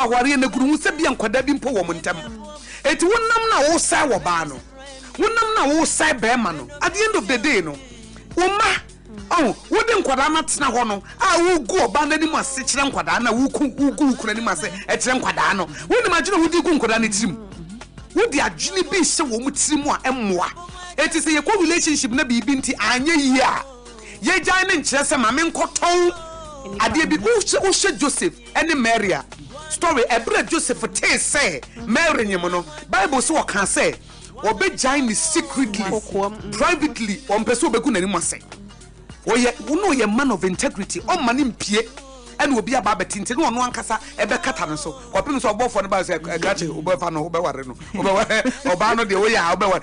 Awareɛ no aguru ho sɛ bia nkwadaa bi mpo wɔ mo ntam. Enti wonam no a woresɛe ɔbaa no, wonam no a woresɛe barima no, at the end of the day no, wo mma, ɔho, wode nkwadaa no atena hɔ no a woregu ɔbaa no anim ase kyerɛ nkwadaa no a woku, wogu wo kunu anim ase kyerɛ nkwadaa no. Wonim adwene a wode gu nkwadaa no tirim? Wode adwene bi rehyɛ wɔn tirim a ɛmmoa. Enti sɛ yɛkɔ relationship na biribi nti anyɛ yie a, yɛgyae no nkyerɛ sɛ ma menkɔtɔn adeɛ bi. Wohwɛ Joseph. ne Mary a story. Ɛberɛ a Joseph tee sɛ Mary nyem no, Bible se ɔkaa sɛ ɔbɛgyae no secretly, privately, ɔmpɛ sɛ ɔbɛgu n'anim ase. Ɔyɛ, na ɔyɛ man of integrity, ɔmma no mpie ɛna obi aba abɛte nti na ɔno ankasa ɛbɛkata no so kɔpem sɛ ɔbɔfoɔ no baa sɛ krakye wobɛfa no wobɛware no wobɛware ɔbaa no deɛ woyɛ a wobɛware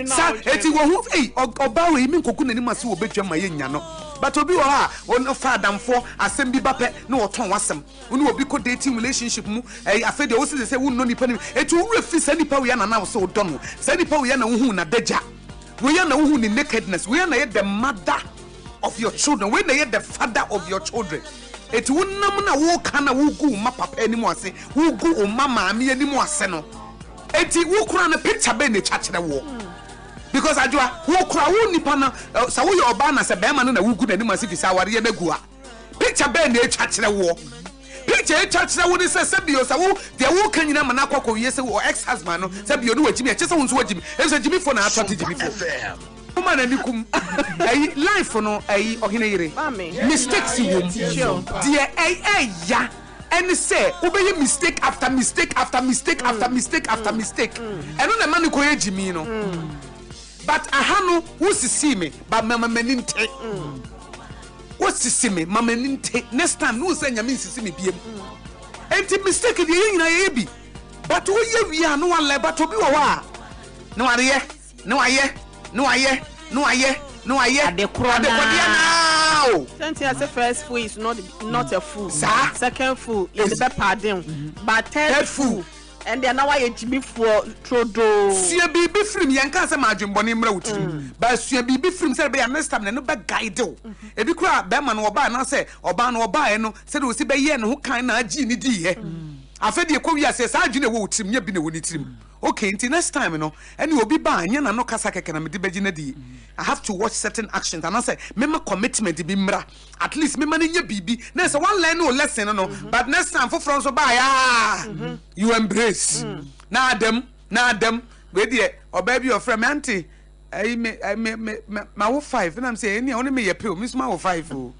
sa eti wɔ ho ei ɔbaa wei menkɔgu n'anim ase wɔ bɛdwam ma yɛnya no. But obi wɔ hɔ a ɔfa adamfoɔ asɛm bi ba pɛ na ɔtɔn w'asɛm. Wo ne obi kɔ dating relationship mu ɛyi afei deɛ wose sɛ wonnɔ nipa no eti wo werɛ firi saa nipa wei a na na wose wodɔ no. Saa nipa wei a na wohuu n'adagya, wei a na wohuu ne nakedness, wei a na ɛyɛ the mother of your children, wei na ɛyɛ the father of your children. Eti wonam na woka na wogu wo mma papa anim ase, wogu wo mma maame anim ase no, eti wo koraa no picture bɛn na etwa kyerɛ woɔ? Because Adwoa, wo koraa wo nipa no, sɛ woyɛ ɔbaa na sɛ bɛrima no na wogu n'anim ase fi sɛ awareɛ no agu a, picture bɛn na etwa kyerɛ woɔ? Picture etwa kyerɛ wo ne sɛ sɛ bio sɛ wo deɛ woka nyina ma no akɔ akɔwie sɛ wo ex husband no sɛ bio no wagyimi a, kyerɛ sɛ wo nso wagyimi, efisɛ gyimifoɔ na attracte gyimifoɔ. Woma n'ani kum. Ɛyi life no ɛyi ɔhene yere mistakes wom deɛ ɛya. Ɛne sɛ wobɛyɛ mistake after mistake after mistake after mistake after mistake. Ɛno na ɛma no kɔyɛ gyimii no. But aha no wosisii me but mama m'ani nte. Wosisi me ma m'ani nte. Next time no wo sɛ Nyame nsisi me biem. Enti mistake deɛ yɛn nyinaa yɛyɛ bi. But woyɛ wie a na walɛ but obi wɔ hɔ a na wareyɛ. Ne wayɛ, ne wayɛ, ne wayɛ, ne wayɛ. Adekorɔ Adekodeɛ no no ara. ara o. Sɛ nti yɛse first fool is not not a fool. Saa. Second fool yɛde Is. bɛ pardon wo but third Third fool fool. ɛndeɛ na wayɛ gyimifoɔ trodoo. Sua biribi firi mu, yɛnkaa sɛ ma adwenbɔne mmra wo tirim, but sua biribi firi mu sɛdeɛ ɛbɛyɛ a next time no ɛno bɛ guide wo. Ebi koraa bɛrima no ɔbaeɛ anaasɛ ɔbaa no ɔbaeɛ no sɛdeɛ ɔsi bɛyɛɛ ne ho kan na agyee ne diiɛ. Afei deɛ ɛkɔ wiase saa adwene a ɛwɔ wo tirim nyɛ bi na ɛwɔ ne tirim. Okay nti next time no ɛne obi ba a ɛnyɛ n'ano kasa kɛkɛ na mede bɛgye no adi, I have to watch certain actions anaasɛ mema commitment bi mmra, at least mema no nyɛ biribi na sɛ wa learn wo lesson no no but next time foforɔ nso baeɛ a you embrace na adam na adam wei deɛ ɔbaa bi ɔfrɛ me aunty ɛyi me me me me mawo five na me sɛ ɛni a wo ne me yɛ pɛ o me nso mawo five o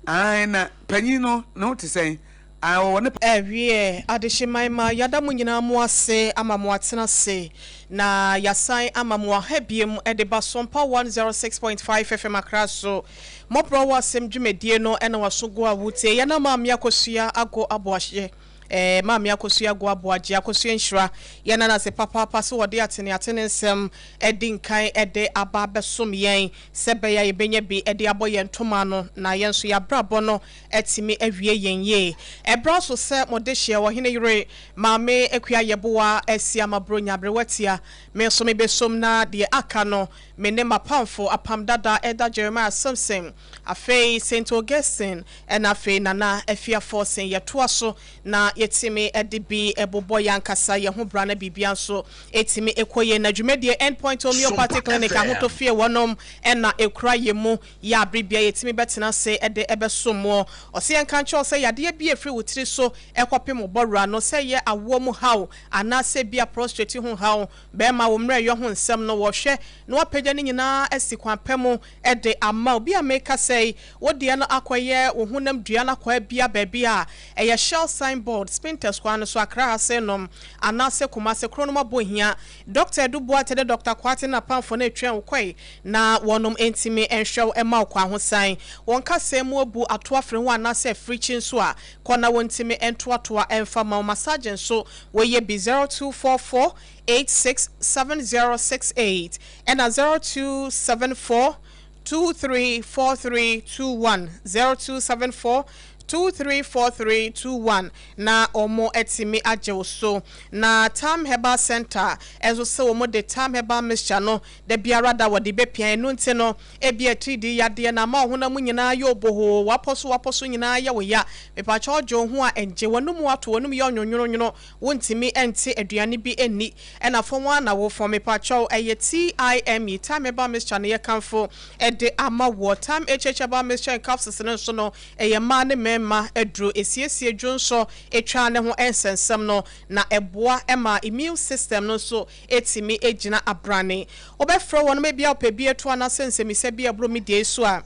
ae na panyin no ne ho te sɛn. A ɔwɔ ne. Ɛwiɛ, adehyeman ma yɛada mo nyinaa mo ase ama mo atena ase, na yɛasan ama mo aha biom de ba Sompa 106.5 FM Accra so. Mmɔborɔ wɔ asɛm dwumadie no na waso go a wotie. Yɛn na Maame Akosua Ago Aboagye, eh, Maame Akosua Ago Aboagye, Akosua Nhyira, yɛn na nase papaapa sɛ wɔde ateneatene nsɛm adi nkan de aba abɛsom yɛn sɛ ɛbɛyɛ a yɛbɛnya bi de abɔ yɛn ntoma ano na yɛn nso yɛn abrabɔ no atumi awie yɛn yie. Ɛberɛ aso sɛ mo dehyeɛ ɔhene yere Maame Akua Yeboah asi ama Buronya aberewa tia. Me nso me bɛsom na deɛ aka no me ne m'apamfo Apam Dada Elder Jeremiah Simpson, afei Saint Augustine ɛna afei Nana Afia Forson yɛtoa so na yɛtumi de bi bobɔ yɛn ankasa yɛn ho bra na biribiara nso ɛtumi kɔ yie. Na dwumadie End Point Homeopathy Sompa Clinic FM. Ahotɔ Fie wɔnom na ɛkura yɛn mu. Yɛ a bere biara yɛtumi bɛtena ase de bɛsom woɔ. Ɔse yɛnka nkyerɛ wo sɛ yadeɛ bi a ɛfiri wo tiri so kɔpem wo bɔwura no, sɛ ɛyɛ awoɔ mu haw anaasɛ ebia prostrate ho haw, bɛrima wo mmerɛyɔ ho nsɛm no, wɔhwɛ na wɔapagya ne nyinaa asi kwan pa mu de ama wo. Bi a merekasa yi, wo deɛ no akɔyɛ wo honam dua no akwaa bia baabi a ɛyɛ Shell sign board, Spintex kwan no so, Accra ha sei nom, anaasɛ Kumasi, Kronom Abohia. Dɔkta Adu Boateng ne Dɔkta Kwarteng n'apamfo no retwɛn wo kɔe na wɔnom ntumi nhwɛ wo mma wo kwahosan. Wɔn kasaa mu abu ato afiri ho anaasɛ afirikyi nso a, kɔ na wɔntumi ntoatoa mfa mma wo. Massage nso wɔyɛ bi, 0244 86 7068 ɛna 0274 234321, 0274. 234321 na wɔn atumi agye wo so. Na Tam Herbal Centre nso sɛ wɔn de Tam Herbal Mixture no da biara da wɔde bɛpia ɛno nti no ebia atiridii yadeɛ na ama wo honam mu nyinaa ayɛ obohoo, w'apɔ so w'apɔ so nyinaa yɛ wo ya. Mepakyɛw gye wo ho a ɛngye, w'anum ato w'anum yɛ ɔnwonwononwono, wontumi nte aduane bi nni ɛna fɔn ara na wofɔn. Mepakyɛw ɛyɛ TIME, Thyme Herbal Mixture na yɛkamfo de ama woɔ. Thyme HH Herbal Mixture and Capsules no nso no ɛyɛ mmaa ne mmarima aduro. Ɛsiesie dwonsɔ etwa ne ho nsɛnsɛm no na ɛboa ma immune system no nso tumi gyina abrane. Wobɛfrɛ wɔn ma ebia wopɛ bi atu anaasɛ nsɛmmisa bi a ɛboro me deɛ yi so a,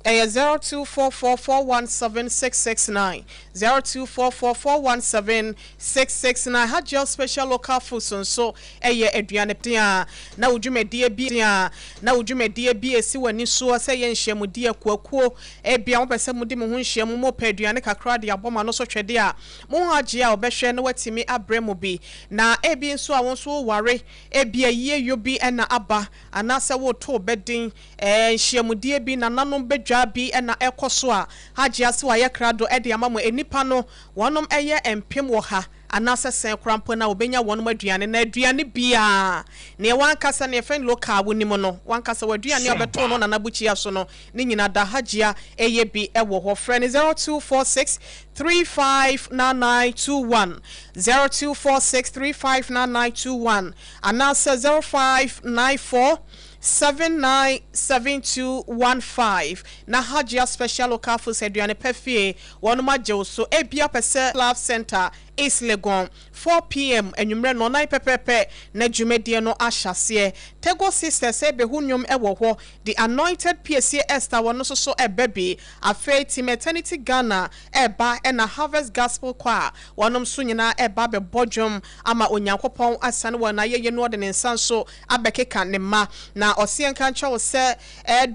ɛyɛ 0244417669, 0244417669. Hajjel Special Local Foods nso yɛ aduane den a na wo dwumadie bi a na wo dwumadie bi a ɛsi w'ani soɔ sɛ ɛyɛ nhyiamudie, akuakuo, ebia mopɛ sɛ modi mo ho nhyiamu, mopɛ aduane kakra de abɔ mo ano so twɛdeɛ a, mo ho agye a wɔbɛhwɛ na wɔatumi abrɛ mo bi. Na ebi nso a wo nso woware, ebia yieyɔ bi na aba, anaasɛ woreto wo bɛ den, ɛɛ, nhyiamudie bi, nananom badwa bi na ɛrekɔ so a, Hajia se wayɛ krado de ama mo. Nnipa no, wɔnom yɛ mpem wɔ ha, anaasɛ sɛn koraa mpo no a, wɔbɛnya wɔnom aduane. Na aduane biara, neɛ w'ankasa, neɛ yɛfrɛ no local a wonim no, w'ankasa w'aduane a wobɛtoo no Nana Bukyia so no, ne nyinaa da Hajia yɛ bi wɔ hɔ. Frɛ no 0246 359921, 0246 359921, anaasɛ 0594 797215. Na Hajia Special Local Foods aduane pa fie, wɔnom agye wo so. Ebia wopɛ sɛ Love Centre, East Legon, 4 pm, anwummerɛ nnɔnnan pɛpɛɛpɛ na dwumadie no ahyɛ aseɛ. Tego Sisters ɛrebɛhu nnwom wɔ hɔ. The Anointed Piesie Esther wɔno nso so ɛreba bi. Afei Team Eternity Ghana ɛreba ɛna Harvest Gospel Choir wɔnom nso nyinaa ɛreba abɛbɔ dwom ama Onyankopɔn asane wɔn ayɛyie na ɔde ne nsa nso abɛkeka ne mma. Na ɔse yɛnka nkyerɛ wo sɛ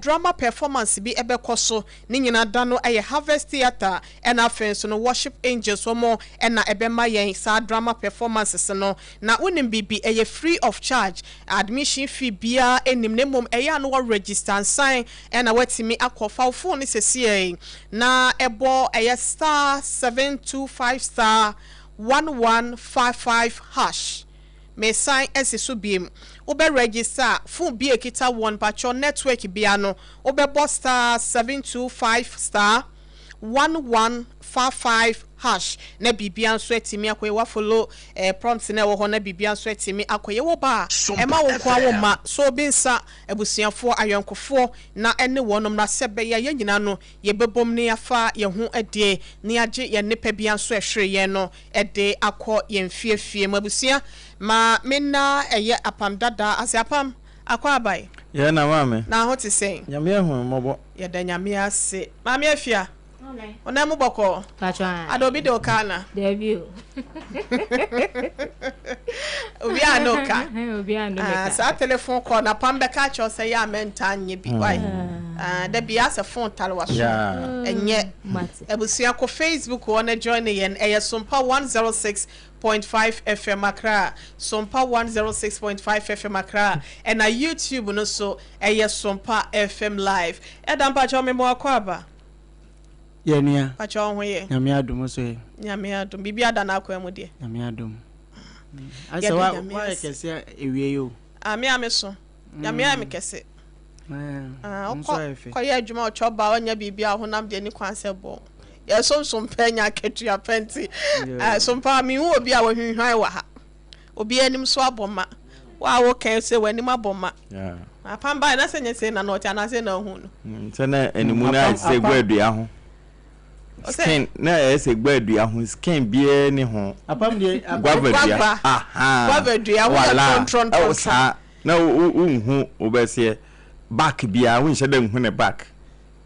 drama performance bi ɛbɛkɔ so. Ne nyinaa da no ɛyɛ Harvest Theatre ɛna afei nso no Worship Angels wɔn ɛna ɛbɛma yɛn saa drama performances no. Na wonim biribi, ɛyɛ free of charge, admission fee biara nnim na mmom ɛyɛ a na wɔ register ansan ɛna woatumi akɔ. Fa wo phone no sesiei na ɛbɔ ɛyɛ *725*1155#. Mesan asi so biem. Wobɛ register a, phone bi a ɛkita woɔ no, pakyɛw network biara no, wobɛbɔ *725*1155# na biribia nso atumi akɔ yɛ. Woafollow prompt no a ɛwɔ hɔ na biribia nso atumi akɔ yɛ. Wo ba a, ɛma wo nkoa wo mma, so obi nsa, abusuafoɔ, ayɔnkofoɔ na ɛne wɔnom na sɛ ɛbɛyɛ a yɛn nyinaa no yɛbɛbom na yɛafa yɛn ho adie na yɛagye yɛn nnepa biara nso a ɛhwere yɛn no de akɔ yɛn fie fie mu. Abusua, ma me nna ɛyɛ apam dada ase. Apam, akɔ abae. Yɛɛ na maame. Na ho te sɛn? Nyame ahu me mmɔbɔ. Yɛda Nyame ase. Maame Afia, wo nan mu bɔkɔɔ? Ada obi de wo ka ana? Dabi o. Obi a ne wo ka. Obi a ne me ka. Saa telephone call na pam bɛka akyerɛ wo sɛ yɛ a mɛntaa nyɛ bi. Why? Da biara sɛ phone tare w'aso. Ɛnyɛ. Abusua kɔ Facebook hɔ na join yɛn. Ɛyɛ Sompa 106.5 FM Accra. Sompa 106.5 FM Accra. Ɛna YouTube no so ɛyɛ Sompa FM Live. Ɛda mpakyɛw me mo akɔ aba. Yɛ nua. Pakyɛw wo ho yɛ? Nyame adom so yɛ. Nyame adom. Biribi ada n'akwan mu deɛ. Nyame adom. Asɛ wa wayɛ kɛse ewie yi o. Ah me a me so. Nyame ayɛ me kɛse. Ah wokɔ kɔyɛ adwuma ɔkyɛ ɔba ɔnyɛ biribi a honam deɛ ni kwan sɛ bɔ. Yɛ somsom pɛ nya akatua pɛ nti. Eh sompa me hu obi a wahwinhwan wɔ ha. Obi anim so abɔ ma. Wo a woka sɛ w'anim abɔ ma. Apam bae na sɛ nyɛ sei na na ɔte anaasɛ na ahu no. Sɛ na animu no ayɛ sɛ gua dua ho. Skin na ɛyɛ sɛ gua dua ho skin biara ni ho. Apam deɛ guava dua. Aha. Guava dua wo yɛ trɔntrɔntrɔn. Saa na wo nhu wo bɛseɛ back biara wo nhyɛ dɛ nhu ne back.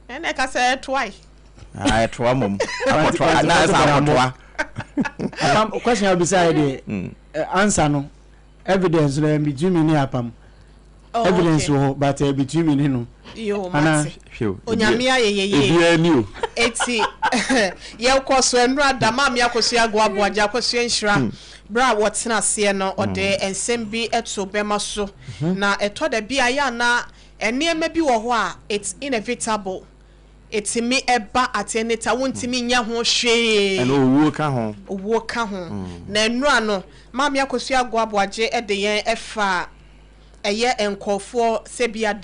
Ɛna ɛka sɛ ɛtoa yi. Ah ɛtoa mom. Akɔtoa na ɛsɛ akɔtoa. Apam question a bisa yɛ deɛ answer no evidence no ɛyɛ between me ne apam. Oh, evidence okay. wɔ hɔ but ɛyɛ between me ne no. Yo, Ana mate. Onyame ayɛ yɛ yie. Ebiara ni o. Eti yɛkɔ so ɛnura da maame akosua ago aboagye akosua nhyira bere a wɔtena aseɛ no ɔde nsɛm bi to bɛma so na ɛtɔ da bi a yɛ ana nneɛma bi wɔ hɔ a it's inevitable. Ɛtumi ba at any time, wontumi nyɛ ho hwee. Ɛna owuo ka ho. Owuo ka ho. Na nnura no, Maame Akosua Agoaboagye de yɛn faa ɛyɛ nkurɔfoɔ sɛ bi a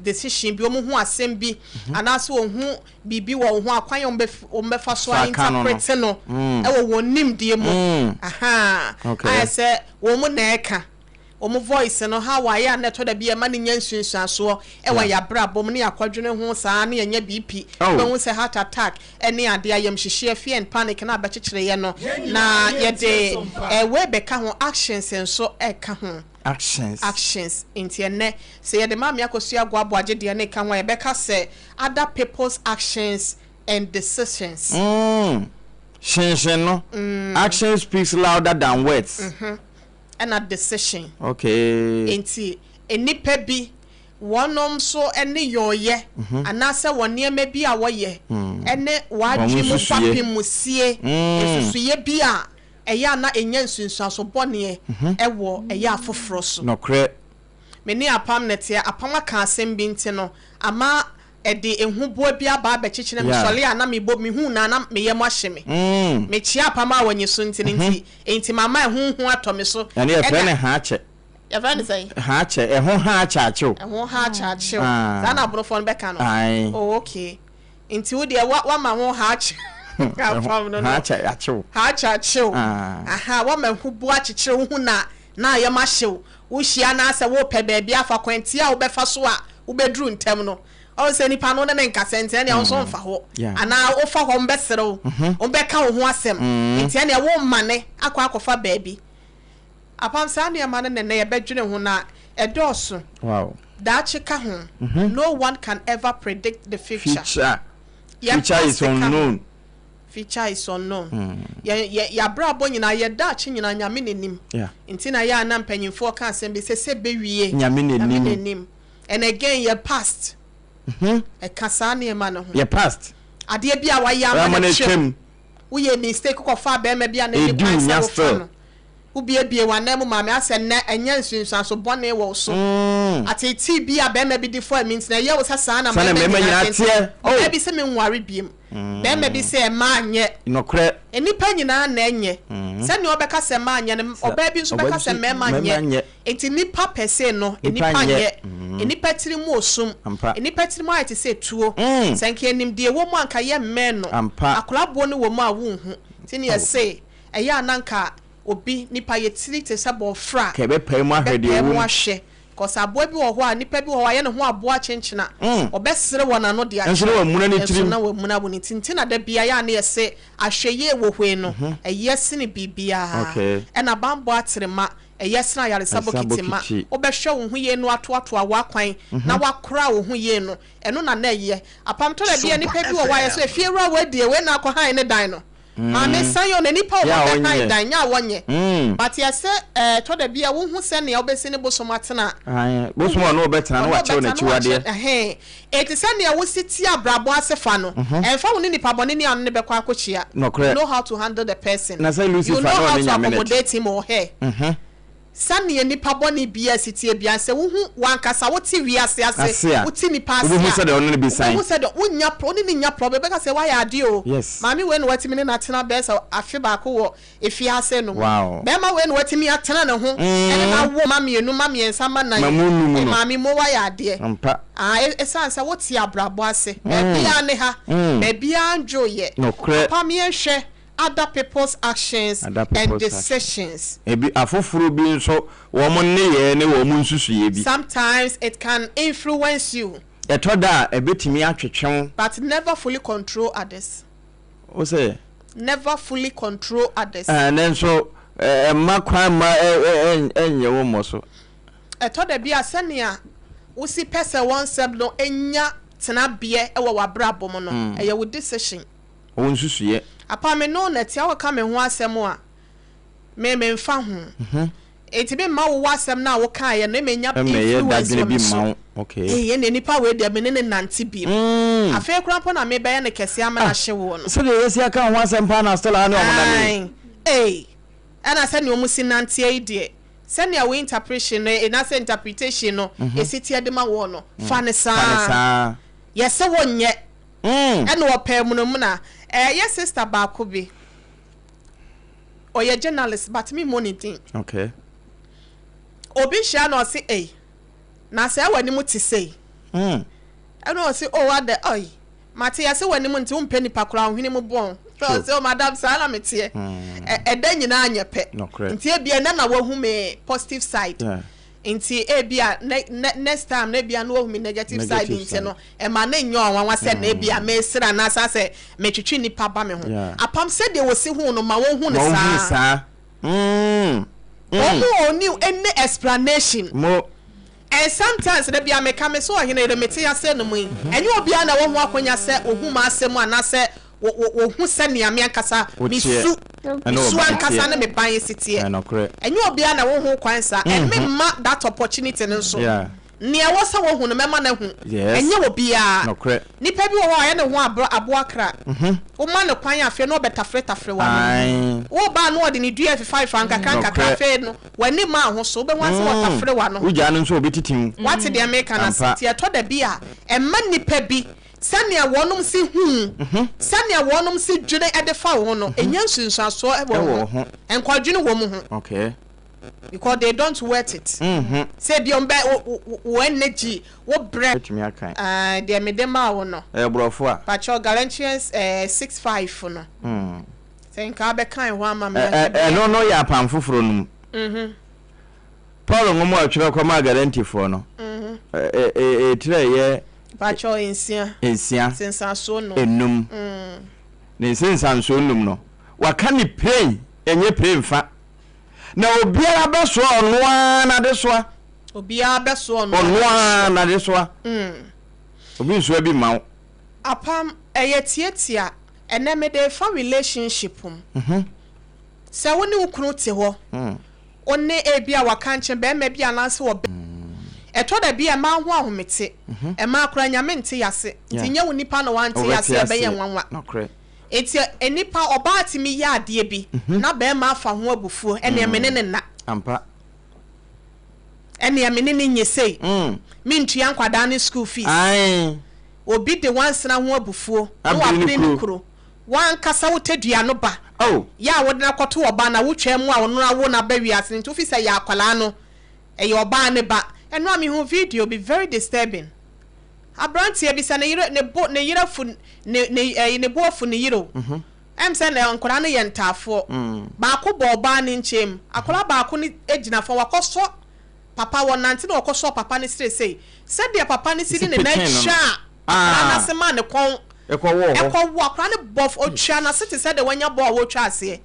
decision bi, wɔn ho asɛm bi, anaasɛ wɔn ho biribi wɔ wɔn ho a, kwan a wɔn bɛfa so a interpret no ɛwɔ wɔn nimdeɛ mu. Ahaa, ayɛ sɛ wɔn na ɛka. Wɔn voice no how a ɛyɛ a na ɛtɔ da bi a ɛma no nya nsunsuansoɔ wɔ yɛn abrabɔ mu ne yɛn akɔdwene ho saa ne yɛnya BP, wobɛhu sɛ heart attack ne adeɛ, ayamhyehyeɛ, fear and panic no abɛkyekyere yɛn no, na yɛde wei bɛka ho, actions nso ɛka ho. Actions. Actions, nti ɛnnɛ sɛ yɛde Maame Akosua Agoaboagye deɛ no reka ho a, yɛbɛka sɛ other people's actions and decisions. Mm, hyinhyin no, action speaks louder than words. Ɛna decision. Okay. Enti nnipa bi wɔnom nso ne yɔɔyɛ anaasɛ wɔn nneɛma bi a wɔyɛ ne wɔadwene mu fapem mu sie nsusuiɛ bi a ɛyɛ a na ɛnya nsunsuanso bɔneɛ wɔ ɛyɛ afoforɔ so. Nɔkorɛ. Me ne Apam na ɛteɛ. Apam aka asɛm bi nti no ama ɛde ehuboa bi aba abɛkyekyere me. Mesɔre a na mebɔ, mehu no a na me yam ahye me. Mekyea apam a wɔnye so nti no nti, enti mama ɛho hu atɔ me so. Ɛno yɛfrɛ no haakyɛ. Yɛfrɛ no sɛn? Haakyɛ, ɛho haakyɛ akyew. Ɛho haakyɛ akyew. Saa na abonofoɔ no bɛka no? Ae. Oh, okay. Nti wo deɛ wa, wama ho haakyɛ apam no no. Haakyɛ akyew. Haakyɛ akyew. Aha, wama huboa akyekyere wo ho na na yam ahye wo. Wohyia na sɛ worepɛ baabi afa, kwan tia a wobɛfa so a wobɛduru ntɛm no, ɔhu sɛ nipa no wo ne no nkasa nti ɛnneɛ wo nso womfa hɔ. Anaa wofa hɔ wɔbɛsere wo, wɔbɛka wo ho asɛm nti ɛnneɛ woremane akɔ akɔfa baabi. Apam saa nneɛma no na ɛnnɛ yɛbɛdwene ho na ɛdɔɔso. Daakye ka ho. No one can ever predict the future. Yɛn Future is past ka ho. unknown. Future is unknown. Yɛn yɛ yɛabrabɔ nyinaa, yɛ daakye nyinaa, Nyame na nim. Yeah. Nti na yɛ a na mpanyinfoɔ ka asɛm bi sɛ sɛ bɛwie. Nyame na Nyame na nim. nim. And again yɛ past. Ɛka saa nneɛma no ho. Yɛ past. Adeɛ bi a wayɛ ama Ama no no atwam. atwam. Woyɛ mistake kɔfaa bɛrima bi a na ɛni Ɛdi kwan wo sɛ nya wofa still. no. Wobuebue w'ananmu ma me asɛ nnɛ ɛnyɛ nsunsuanso bɔne wɔ wo so. Ateetee bi a barima bi de faa mi nti na ɛyɛ wo sɛ saa na Saa na mmarima mmarima nyinaa nyinaa te nti. teɛ. Oh! Ɔbaa bi se menware biom. Barima bi se mmaa nyɛ. Nokorɛ. Nnipa nyinaa na ɛnyɛ. Sɛnea ɔbɛka sɛ mmaa nyɛ no, ɔbaa bi nso Ɔbaa bɛka bi sɛ nso mmarima mmarima nyɛ. nyɛ. Enti nnipa pɛ se no, Nnipa nnipa nyɛ. nyɛ. Nnipa tiri mu osum. Ampa. Nnipa tiri mu ayɛ te sɛ tuo. Sɛ nka yɛnim deɛ ɛwɔ mu a, nka yɛmmɛn no. Ampa. Akwadaa boɔ no wɔ mu a wonhu. Nti na yɛse Ɛyɛ a na nka obi, nipa, yɛ tiri te sɛ bɔɔfra. Ka ɛbɛpae mu ahwɛ deɛ Ɛbɛpae ɛwɔ mu mu. ahwɛ. Cause aboa bi wɔ hɔ a, nipa bi wɔ hɔ a, wayɛ ne ho aboa kyenkyena. Ɔbɛsere wɔ n'ano de Nso na akyerɛ. wamuna ne Nso tirim. na wamuna wɔ ne ti. Nti na da biara yɛ a na yɛse ahwɛyie wɔ hɔ yi no, ɛyɛ sene biribiara. Okay. Ɛna banbɔ aterema, ɛyɛ sene ayaresa Ayaresa bokiti ma. bokiti. Wobɛhwɛ wo ho yie na woatoatoa w'akwan, na woakora wo ho yie no, ɛno na na ɛyɛ. Apam tɔ da bi a, nipa bi wɔ hɔ a, yɛse efiewura wei deɛ, wei na akɔhan ne dan no. Maame san yɛ ɔno nipa ɔba bɛ han dan nyɛ a wɔnyɛ but yɛ sɛ ɛɛ tɔ da bi a wohu sɛ nea wobɛsi ne bosom atena a bosom ɔno ɔbɛtena no wakyɛw n'akyiwadeɛ ɛhɛn eti sɛ nea wosi ti abrabɔ ase fa no ɛnfa wo ne nipa bɔne ni ano ne bɛkɔ akɔkyia you know how to handle the person you know how to accommodate him or her. Sɛnea nnipa bɔne biara si teɛ biara, sɛ wuhu w'ankasa wote wiase ase, wote nnipa ase a, wubehu sɛdeɛ wonnya wo ne no nnya problem. Wobɛka sɛ, Woayɛ adeɛ o, maame wei na watumi ne no atena bɛyɛ sɛ afe baako wɔ afiase no mu. Barima wei na watumi atena ne ho ne no awo mma mmienu, mma mmiɛnsa, mma nnan. Maame Mo, woayɛ adeɛ. Ɛsiane sɛ wote abrabɔ ase. Baabiara ne ha, baabiara ndwoeɛ. Papa, yɛnhwɛ. Other people's actions Other and people's actions. decisions. Ebi, afoforo bi nso, wɔn nneyɛe ne wɔn nsusuiɛ bi. Sometimes it can influence you. Ɛtɔ da a, ɛbɛtumi atwetwe wo. But never fully control others. Wo sɛ? Never fully control others. Ɛɛ, nanso ɛmma kwan mma ɛnyɛ wo mmɔ so. Ɛtɔ da bi a, sɛnea wosi pɛ sɛ wɔn nsɛm no nya tenabeɛ wɔ w'abrabɔ mu no, ɛyɛ wo decision. Wo nsusuiɛ. Apa me no na tia woka me ho asɛm a me me nfa ho enti me mma wo w'asɛm no a wo kaeɛ no menya influence wɔ me so ei ɛnneɛ nipa wei deɛ me ne no nante bio afei koraa mpo na me bɛyɛ no kɛseɛ ama no ahye woɔ no. Sɛdeɛ yɛasi aka wo ho asɛm paa na still a ne ɔmo nam yi. Ae ei ɛna sɛdeɛ ɔmo si nanteɛ yi deɛ sɛnea wo interpretion no anaasɛ interpretation no ɛsi teɛ de ma woɔ no fa no saa yɛse wo nyɛ. Ɛna ɔpɛ munamuna. Ɛyɛ sister baako bi. Ɔyɛ journalist but me mmɔ ne din. Okay. Obi hyia na ɔse ei na sɛ w'anim te sei. Ɛna ɔse oh adɛ oi mate yɛse w'anim nti wompɛ nipa koraa wo hwene mu bɔn. Ɔse oh madam saa na meteɛ. Ɛda nyinaa nyɛ pɛ. Nti ebia ɛnɛ na wahu me positive side. Nti ebia ne ne next time no ebia na wahu me negative side nti no ɛma no nyɛ ɔnwanwa sɛ na ebia mesere anaasɛ asɛ metwetwe nnipa ba me ho. Apam sɛdeɛ wɔsi hu no ma wɔnhu no saa. Wɔn ɔnni any explanation. And sometimes da bia meka me sɛ ɔhene yere mete ase no mu yi ɛnyɛ obiara na ɛwɔ ho akonya sɛ ohu m'asɛm anaasɛ wɔhu sɛnea me ankasa me su me su ankasa ne me ban si teɛ. Ɛnyɛ obiara na ɛwɔ ho kwan saa and me mma that opportunity no nso. Nea ɛwɔ sɛ wɔhu no mɛma no ahu. Ɛnyɛ obiara. Nipa bi wɔ hɔ a ɔyɛ ne ho aboa kra. Woma no kwan a afei na ɔbɛtafretafre w'ano. Woba a na ɔde ne dua refefafefa nkakra nkakra afei no w'ani mmaa ho so. Wobɛhu ara sɛ wɔtafere w'ano. Wogyaa no nso a ɔbɛtiti wo. Woate deɛ mereka no ase? Nti ɛtɔ da bi a ɛmma nnipa bi sɛnea wɔnom si hu wo, sɛnea wɔnom si dwene de fa wo ho no, ɛnya nsunsuansoɔ wɔ wo ho. Nkwadwene wɔ mu ho. Because they don't worth it. Sɛ ebi wɔn bɛ wo wo energy, wo brɛ. Bɛtumi aka. Aah deɛ mede maa wo no. Ɛyɛ borɔfo a. Pakyɛw Galatians eh 6:5 no. Sɛ nka wobɛkan hɔ ama me a nka ɛbɛyɛ. Ɛno no yɛ Apam Foforɔ no mu. Paul nwoma a ɔtwerɛ kɔmaa Galatifoɔ no, etire a ɛyɛ. Pakyɛw nsia. Nsia. Nsensansoɔ num. Enum. Ne nsensansoɔ num no, waka ne piren, ɛnyɛ piren fa. Na obiara bɛsoa ɔno ara n'adesoa. Obiara bɛsoa ɔno ara Ɔno ara n'adesoa. Obi nsoa bi mma wo. Apam, ɛyɛ tiatia. Ɛnnɛ mede refa relationship mu. Sɛ wo ne wo kunu te hɔ, wo ne ebia wakankye barima bi anaasɛ ɔbaa bi, ɛtɔ da bi a mmaa ho ahomete, mmaa koraa Nyame nte yase, nti nyɛ wo nipa na wante yase a ɛbɛyɛ nwanwa. Nti nnipa, ɔbaa tumi yɛ adeɛ bi na barima afa ho abufuo, ɛneɛ me ne no nna. Ɛneɛ me ne no nyɛ sei, mentua nkwadaa no school fees. Obi de wansena ho abufuo na wabere ne kuro. W'ankasa wo tadua no ba yɛ a wode no akɔto ɔbaa no awotwaa mu a ɔno awo no aba wiase no nti wofi sɛ ɛyɛ akwadaa no, ɛyɛ ɔbaa no ba. Ɛno a mehuu video bi very disturbing. Abranteɛ bi sɛ ne yere ne bo ne yere afu ne ne ɛyi ne bo afu ne yere o. Ɛm sɛ na nkwadaa no yɛ ntaafoɔ. Baako bɔ ɔbaa no nkyɛn mu. Akwadaa baako no gyina fam wakɔsɔ papa wɔnante na wɔkɔsɔɔ papa no srɛ sei. Sɛdeɛ papa no si de ne nan twaa akwadaa no ase maa ne kɔn kɔwɔɔ akwadaa no bɔ ɔtwaa n'ase te sɛ deɛ wanya bɔɔl a wɔretwa aseɛ.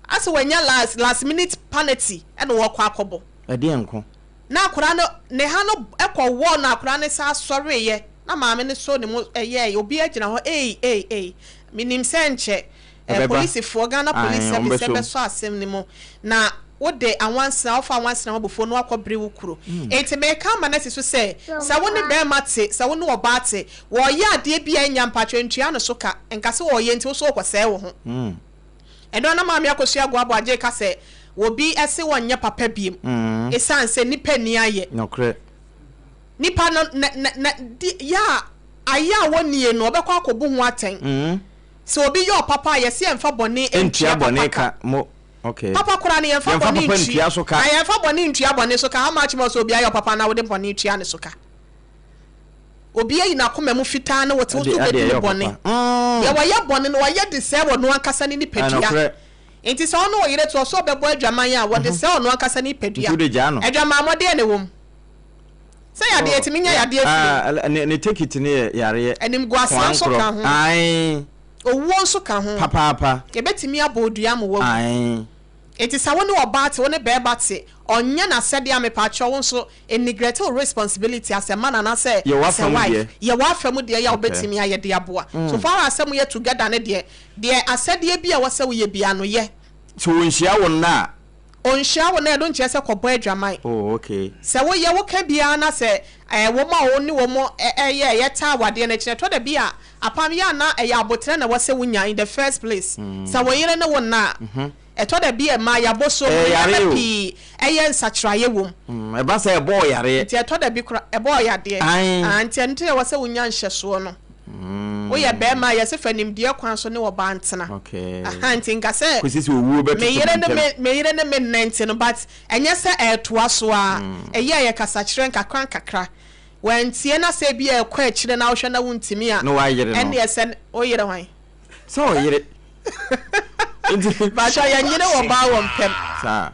Asɛ wanya last last minute panati ɛna ɔrekɔ akɔbɔ. Ɛdeɛn nko? Na akwadaa no ne ha no kɔwɔɔ no akwadaa no san sɔreeɛ na maame no sɔɔ ne mu ɛyɛɛyɛ obiara gyina hɔ ei ei ei menim sɛ nkyɛ Eh, polisifoɔ, Ghana Police Service bɛsɔ asɛm no mu na wode anwansena, wofa anwansena ho abufuo na woakɔ bere wo kuro. Enti meka ama no asi so sɛ, sɛ wo ne barima te, sɛ wo ne ɔbaa te, wɔreyɛ adeɛ bi a ɛnya mpakyɛ ntua no so ka, nka sɛ ɔreyɛ nti wo nso wokɔsɛe wo ho. Ɛno ara na Maame Akosua Aguaboagye ka sɛ, obi se ɔnyɛ papa biom, ɛsiane sɛ nnipa nni ayɛ. Nipa no, na, na, na, di, yɛ a, ayɛ a wɔnnie no, ɔbɛkɔ akɔbu ho atɛn. Sɛ obi yɛ ɔpapa a, yɛse yɛmfa bɔne ntua ntua papa bɔne ka. ka mo okay. Papa koraa no, yɛmfa Yɛmfa bɔne papa ntua. ntua so ka. Na yɛmfa bɔne ntua bɔne so ka, how much more sɛ obi ayɛ ɔpapa na wode bɔne tua ne so ka? Obi ayi n'akoma mu fitaa ne wo te, wo Ɛde nso ɛde wobɛdi ɛyɛ no bɔne. ɔpapa. Mm. Deɛ wɔyɛ bɔne no, wɔyɛ de sɛe ɔno ankasa ne nipadua. Ɛnokorɛ. Nti sɛ ɔne ɔyere te, ɔsɛ ɔbɛbɔ adwaman a, wɔde sɛe ɔno ankasa ne Nti nipadua. wode gyaa no. Adwamammɔ deɛ na ɛwɔ mu. Sɛ yadeɛ, yɛtumi nya yadeɛ firi mu. Ah, ne ne tekiti no yɛ yareɛ. Animguaseɛ nso ka ho. Ae. Owuo nso ka ho. Papaapa. Yɛbɛtumi abɔ odua ama wawu. Ae. Enti sɛ wo ne ɔbaa te, wo ne barima te, ɔnyɛ n'asɛdeɛ a, mepaakyɛw wo nso neglect wo responsibility as a man anaasɛ Yɛ as a w'afa mu wife. deɛ. Yɛ w'afa mu deɛ yɛ a Okay. wobɛtumi ayɛ de aboa. So far as sɛ moyɛ together no deɛ, deɛ asɛdeɛ bi a ɛwɔ sɛ woyɛ biara no, yɛ. Sɛ ɔnhyia wo nnɛ a. Ɔnhyira wo na ɛno nkyerɛ sɛ kɔbɔ adwaman. Oh okay. Sɛ woyɛ wo ka biara na sɛ ɛɛ wɔn a wo ne wɔn ɛyɛ ɛyɛ taa awadeɛ no akyi no ɛtɔ da bi a apam yɛ a na ɛyɛ aboterɛ na ɛwɔ sɛ wonya in the first place. Sɛ wo yere ne wo nna a ɛtɔ da bi a ɛma yɛabɔ so mu Ɛyɛ yareɛ nneɛma o. pii ɛyɛ nsakyeraeɛ wɔ mu. Ɛba sɛ ɛbɔ wo yareɛ. Nti ɛtɔ da bi koraa ɛbɔ wo yadeɛ. Ae. Ah nti ɛno nti na ɛwɔ sɛ wonya nhyɛsoɔ no. Woyɛ bɛrima a yɛse fa nimdeɛ kwan so ne ɔbaa ntena. Okay. Aha nti nka sɛ Kɔsi sɛ owuo bɛtoto me yere mo ne ntam. me me yere ne me nnɛ nti no but ɛnyɛ sɛ ɛɛtoa so ara. Ɛyɛ a yɛ kasakyerɛ nkakra nkakra. Wantie na sɛ ebia ɛkɔ akyire na wohwɛ na wontumi a Na wayere no. ɛnneɛ sɛ woyere hwan? Sɛ ɔyere. Nti. Mpakyɛw yɛnyere wɔ baa wɔ mpam. Saa.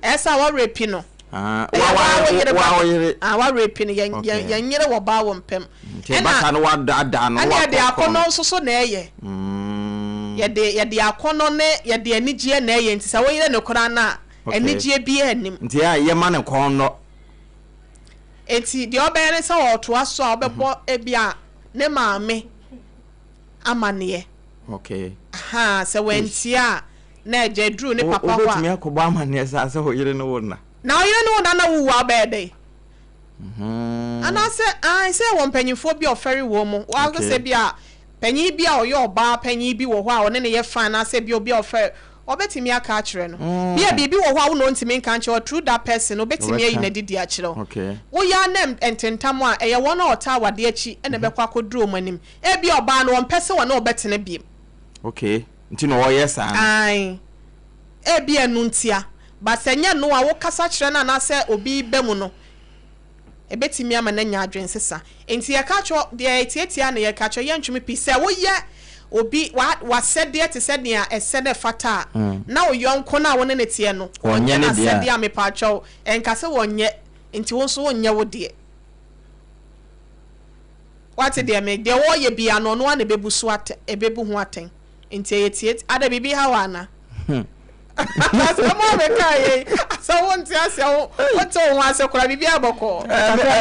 Ɛsɛ a wɔrepi no. Ah, Ɛyɛ wa waa wa wo yere wa ba. wo yere. Ah, wɔrepi no yɛn Okay. yɛn yɛnyere wɔ baa wɔ mpam. Nti ɛba saa no wadaadaa no ɛna yɛde wakɔkɔ akɔnnɔ no. nso so na ɛyɛ. Mm. Yɛde yɛde akɔnnɔ ne yɛde anigyeɛ na ɛyɛ nti sɛ woyere no koraa no a Okay. anigyeɛ biara nnim. Nti a yɛma no kɔnnɔ. Nti deɛ ɔbɛyɛ ne sɛ ɔtoa so a ɔbɛbɔ ebia ne maame amaneɛ. Okay. Ahaa, sɛ wantie a na agya aduru ne papa hɔ a. Wobɛtumi akɔbɔ amaneɛ saa sɛ wo yere ne wo nna? Na wo yere ne wo nna na wowu a wobɛyɛ dɛn? Anaasɛ ae sɛ yɛwɔ mpanyinfoɔ bi a ɔfɛre wɔn mu. Wɔn sɛ bi a panyin bi a ɔyɛ ɔbaa panyin bi wɔ hɔ a ɔne no yɛ fine anaasɛ bi obi a ɔfɛre ɔbɛtumi aka akyerɛ no. Bi a biribi wɔ hɔ a wo na ɔntumi nka nkyerɛ wo through that person no ɔbɛtumi ayi n'adi de akyerɛ wo. Woyɛ ara na ntentam a ɛyɛ wɔn a wɔtaa w'ade akyi na ɛbɛkɔ akɔduru wɔn anim. Ebia ɔbaa no ɔmpɛ sɛ ɔne wo bɛtena biom. Okay, nti na ɔyɛ saa no. Ae, ebia ɛno ntia. But sɛ ɛnyɛ ɛno a wokasa kyerɛ no anaasɛ obi ba mu no, ɛbɛtumi ama no anya adwensesa. Nti yɛka kyerɛ wo, deɛ ɛtiatia na yɛka kyerɛ, yɛntweme pii. Sɛ woyɛ obi w'asɛdeɛ te sɛ nea ɛsɛ na ɛfata a, na wo yɔnko no a wo ne no teɛ no, Ɔnyɛ ɔnyɛ ne deɛ a. n'asɛdeɛ a, mepaakyɛw, ɛnka sɛ ɔnyɛ, nti wo nso wonyɛ wo deɛ. Wate deɛ me, deɛ wɔyɛ biara no, ɔno ara na ɛbɛbu so atɛ, ɛbɛbu ho atɛn. Nti ɛyɛ tiat, adɛ biribi ha wo ana? Asɛm a meka yei, asɛ wo nte aseɛ, wo, wote wo ho ase koraa, biribi ayɛ bɔkɔɔ.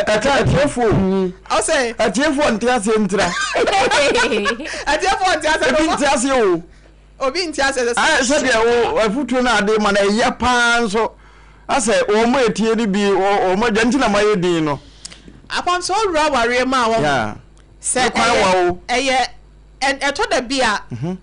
Atiefoɔ o. Ɔsɛ. Atiefoɔ nte aseɛ ntira. Atiefoɔ nte aseɛ. Ebi nte aseɛ o. Obi nte aseɛ sɛ. Ayɛ sɛdeɛ wo afutuo no ade ma no ɛyɛ paa nso asɛ wɔn a etie no bi wɔn agya nti na mayɛ din no. Apam sɛ owura awareɛ mu a wɔn sɛ ɛyɛ ɛyɛ ɛtɔ da bi a mhm.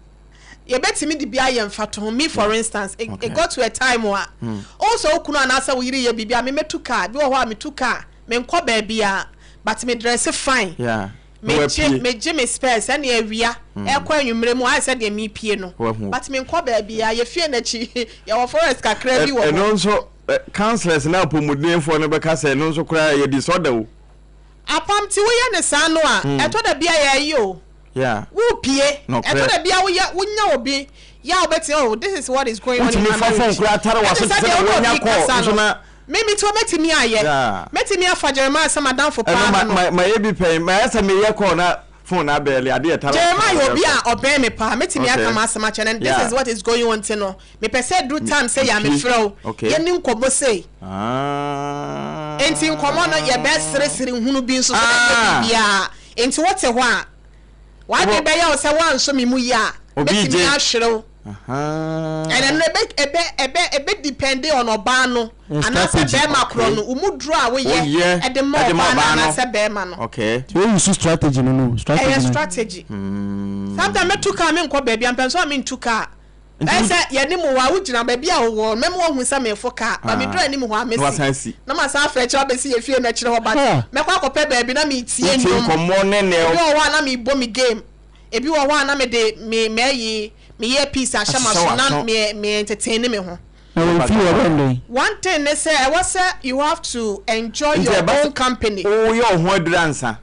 yɛbɛtumi de bi ayɛ mfatoho me for instance it, it got to a time a ɔwɔ sɛ okunu anaasɛ wo yere yɛ biribi a memetu kaa bi wɔ hɔ a metu kaa menkɔ baabi a but me dress fine. Yeah. Megye megye me spurs ɛne awia ɛkɔ anwummerɛ mu ayɛ sɛ deɛ mepie no but menkɔ baabiara yɛ fie no akyi yɛwɔ forest kakra bi wɔ hɔ. Ɛno nso councillors ne apɔmudenfoɔ no bɛka sɛ ɛno nso koraa yɛ disorder o. Apam nti woyɛ no saa no a ɛtɔ da bi a yɛayi o. Wopie ɛtɔ da bi a woyɛ wonya obi yɛ a wobɛtumi oh this is what is going on in my marriage. Wotumi fa phone koraa tare w'aso te sɛ deɛ woanya call nso na. Me me too mɛtumi ayɛ. Mɛtumi afa Jeremiah sɛ m'adamfo paa no no. Ɛno mayɛ bi pɛn, mayɛ sɛ meyɛ call na phone no abɛɛle, adeɛ ɛtare. Jeremiah yɛ obi a ɔbɛn me paa, mɛtumi aka m'asɛm akyerɛ no and this is what is going on nti no, mepɛ sɛ ɛduru time sɛ yɛ a mefrɛ wo, yɛnni nkɔmmɔ sei. Nti nkɔmmɔ no yɛbɛseresere hunu bi nso so na ɛnyɛ biribiara. Nti wote hɔ a, w'adwene bɛyɛ wo sɛ woansɔ me mu yie a, mɛtumi ahwere wo. Ɛnɛ no ɛbɛ ɛbɛ ɛbɛ ɛbɛ depend on ɔbaa no anaasɛ bɛrima korɔ no wo mu duro a woyɛ ɛde ma ɔbaa no anaasɛ bɛrima no. Okay. Nti wo use strategy no no strategy Ɛyɛ no. strategy. Sometimes mɛtu car menkɔ baabi a mpɛ nso a mentu car. Ɛyɛ sɛ yɛne mu hɔ a wogyina baabi a wowɔ no mɛma woahu sɛ mefo car but meduru anim hɔ a mɛsi na masan afa akyire abɛsi yɛ fie no akyire hɔ but mɛkɔ akɔpɛ baabi na metie nnwom. Ebi wɔ hɔ a na mebɔ me game. Ebi wɔ hɔ a na mede me m'ayi me earpiece ahyɛ m'aso na me me entertain me ho. Na wɔn fie wɔ bɛn dɛn? One thing ne sɛ ɛwɔ sɛ you have to enjoy your own company. Nti ɛba sɛ woyɛ wo ho aduru ansa.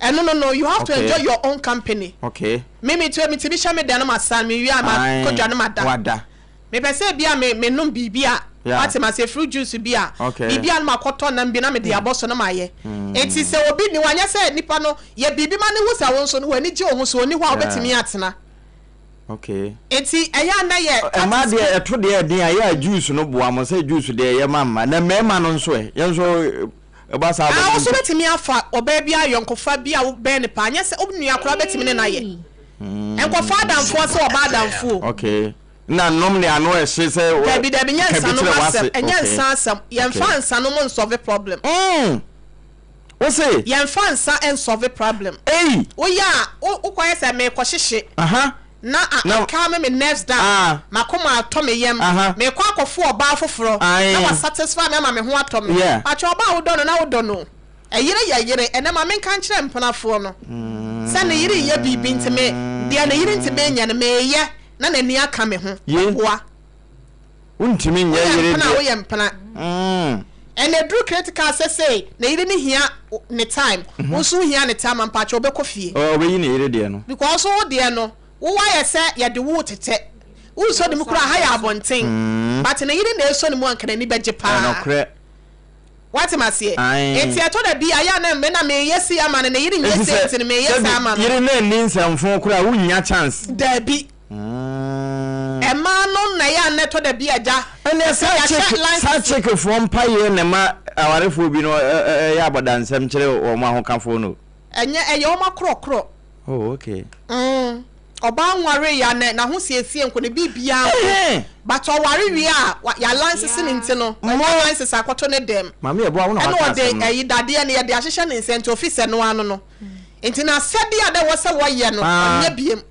Ɛno no no you have to enjoy your own company. Okay. Me me tumi hyɛ me dan na ma san me wie a ma kɔ dwa na ma da. Wada. Mepɛ sɛ ebia me menom biribi a, wate mase, fruit juice bi a, biribi a na makɔtɔ nam bi na mede abɔ so na mayɛ. Enti sɛ obi nni hɔ a, nyɛ sɛ nipa no, yɛ biribi ma no hu sɛ wo nso no w'ani gye wo ho, sɛ ɔnni hɔ a wobɛtumi atena. Enti ɛyɛ a na yɛ Mmaa deɛ ɛto deɛ ɛden a, ɛyɛ a juice no boa mo, sɛ juice deɛ ɛyɛ ma mmaa, na mmarima no nso ɛ, yɛn nso ɛba saa Ah, wo nso wobɛtumi afa ɔbaa bi ayɔnkofa bi a wobɛn no paa, nyɛ sɛ wo nua koraa wobɛtumi ne no ayɛ. Nkɔfa adamfoɔ sɛ ɔbaa adamfo o. Okay. Na nom ne ano ɛhye sɛ Dabi dabi nyɛ ka bi nsa nom kyerɛ asɛm w'ase. ɛnyɛ Okay. nsa asɛm yɛnfa Okay. nsa nom nsɔve problem. Mm. Wo se? Yɛnfa nsa nsɔve problem. Ei. Woyɛ a wo wokɔyɛ sɛ meekɔ hyehye. Aha. Na a Na. a calm me nerves down. Ah. Makoma atɔ me yam. Aha. Meekɔ akɔfo ɔbaa foforɔ. Ae. Na wa satisfy me ama me ho atɔ me. Yeah. Pakyɛ ɔbaa a wodɔ no na wodɔ no o. Ɛyere yɛ yere. Ɛnɛ ma menka nkyerɛ mpenafoɔ no. Sɛ ne yere reyɛ biribi nti me deɛ ne yere ntumi nyɛ no meyɛ na n'ani aka me ho. Ye. Ɔboa. Wontumi nyɛ Woyɛ yere mpena a deɛ. woyɛ mpena. Ɛna ɛduru critical sɛ sei ne yere no hia ne time, wo nso wohia ne time a mpakyɛ wobɛkɔ fie. Ɔbɛyi ne yere deɛ no. Because wo deɛ no wo ayɛ sɛ yɛde wo retetɛ. Wonsɔ ne mu koraa ha yɛ abɔnten. But ne yere na ɛsɔ ne mu a nka n'ani bɛgye paa. Ɛnokorɛ. Wate maseɛ? Ae. Enti ɛtɔ da bi a yɛ a na me na meyɛ sei ama no, ne yere nyɛ Enti sei sɛ nti no meyɛ sɛbi saa ama no. yere no anni nsɛmfo koraa a wonnya chance. Daabi. Ɛmaa no na ɛyɛ a na ɛtɔ da bi a agya Ɛnneɛ sɛ saa yɛahyɛ chick saa license. chickfoɔ mpaeɛ na ɛma awarefoɔ bi no yɛ abɔdansɛm kyerɛ wɔn ahokafoɔ no. Ɛnyɛ ɛyɛ wɔn akorɔkorɔ. Oh okay. Mm ɔbaa nwaree ya nɛ n'ahosiesie nko ne biribiaa nko Ɛhɛn. but ɔware wie a wa ya license no nti no wanya Mo. license akɔto ne dɛm Maame yɛ boa wo na ɛna waka ɔde asɛm no. ɛyi dadeɛ no yɛde ahyehyɛ ne nsa nti ofi sɛ noa no no nti n'asɛdeɛ a na ɛwɔ sɛ wɔyɛ no Ah. ɔnyɛ biem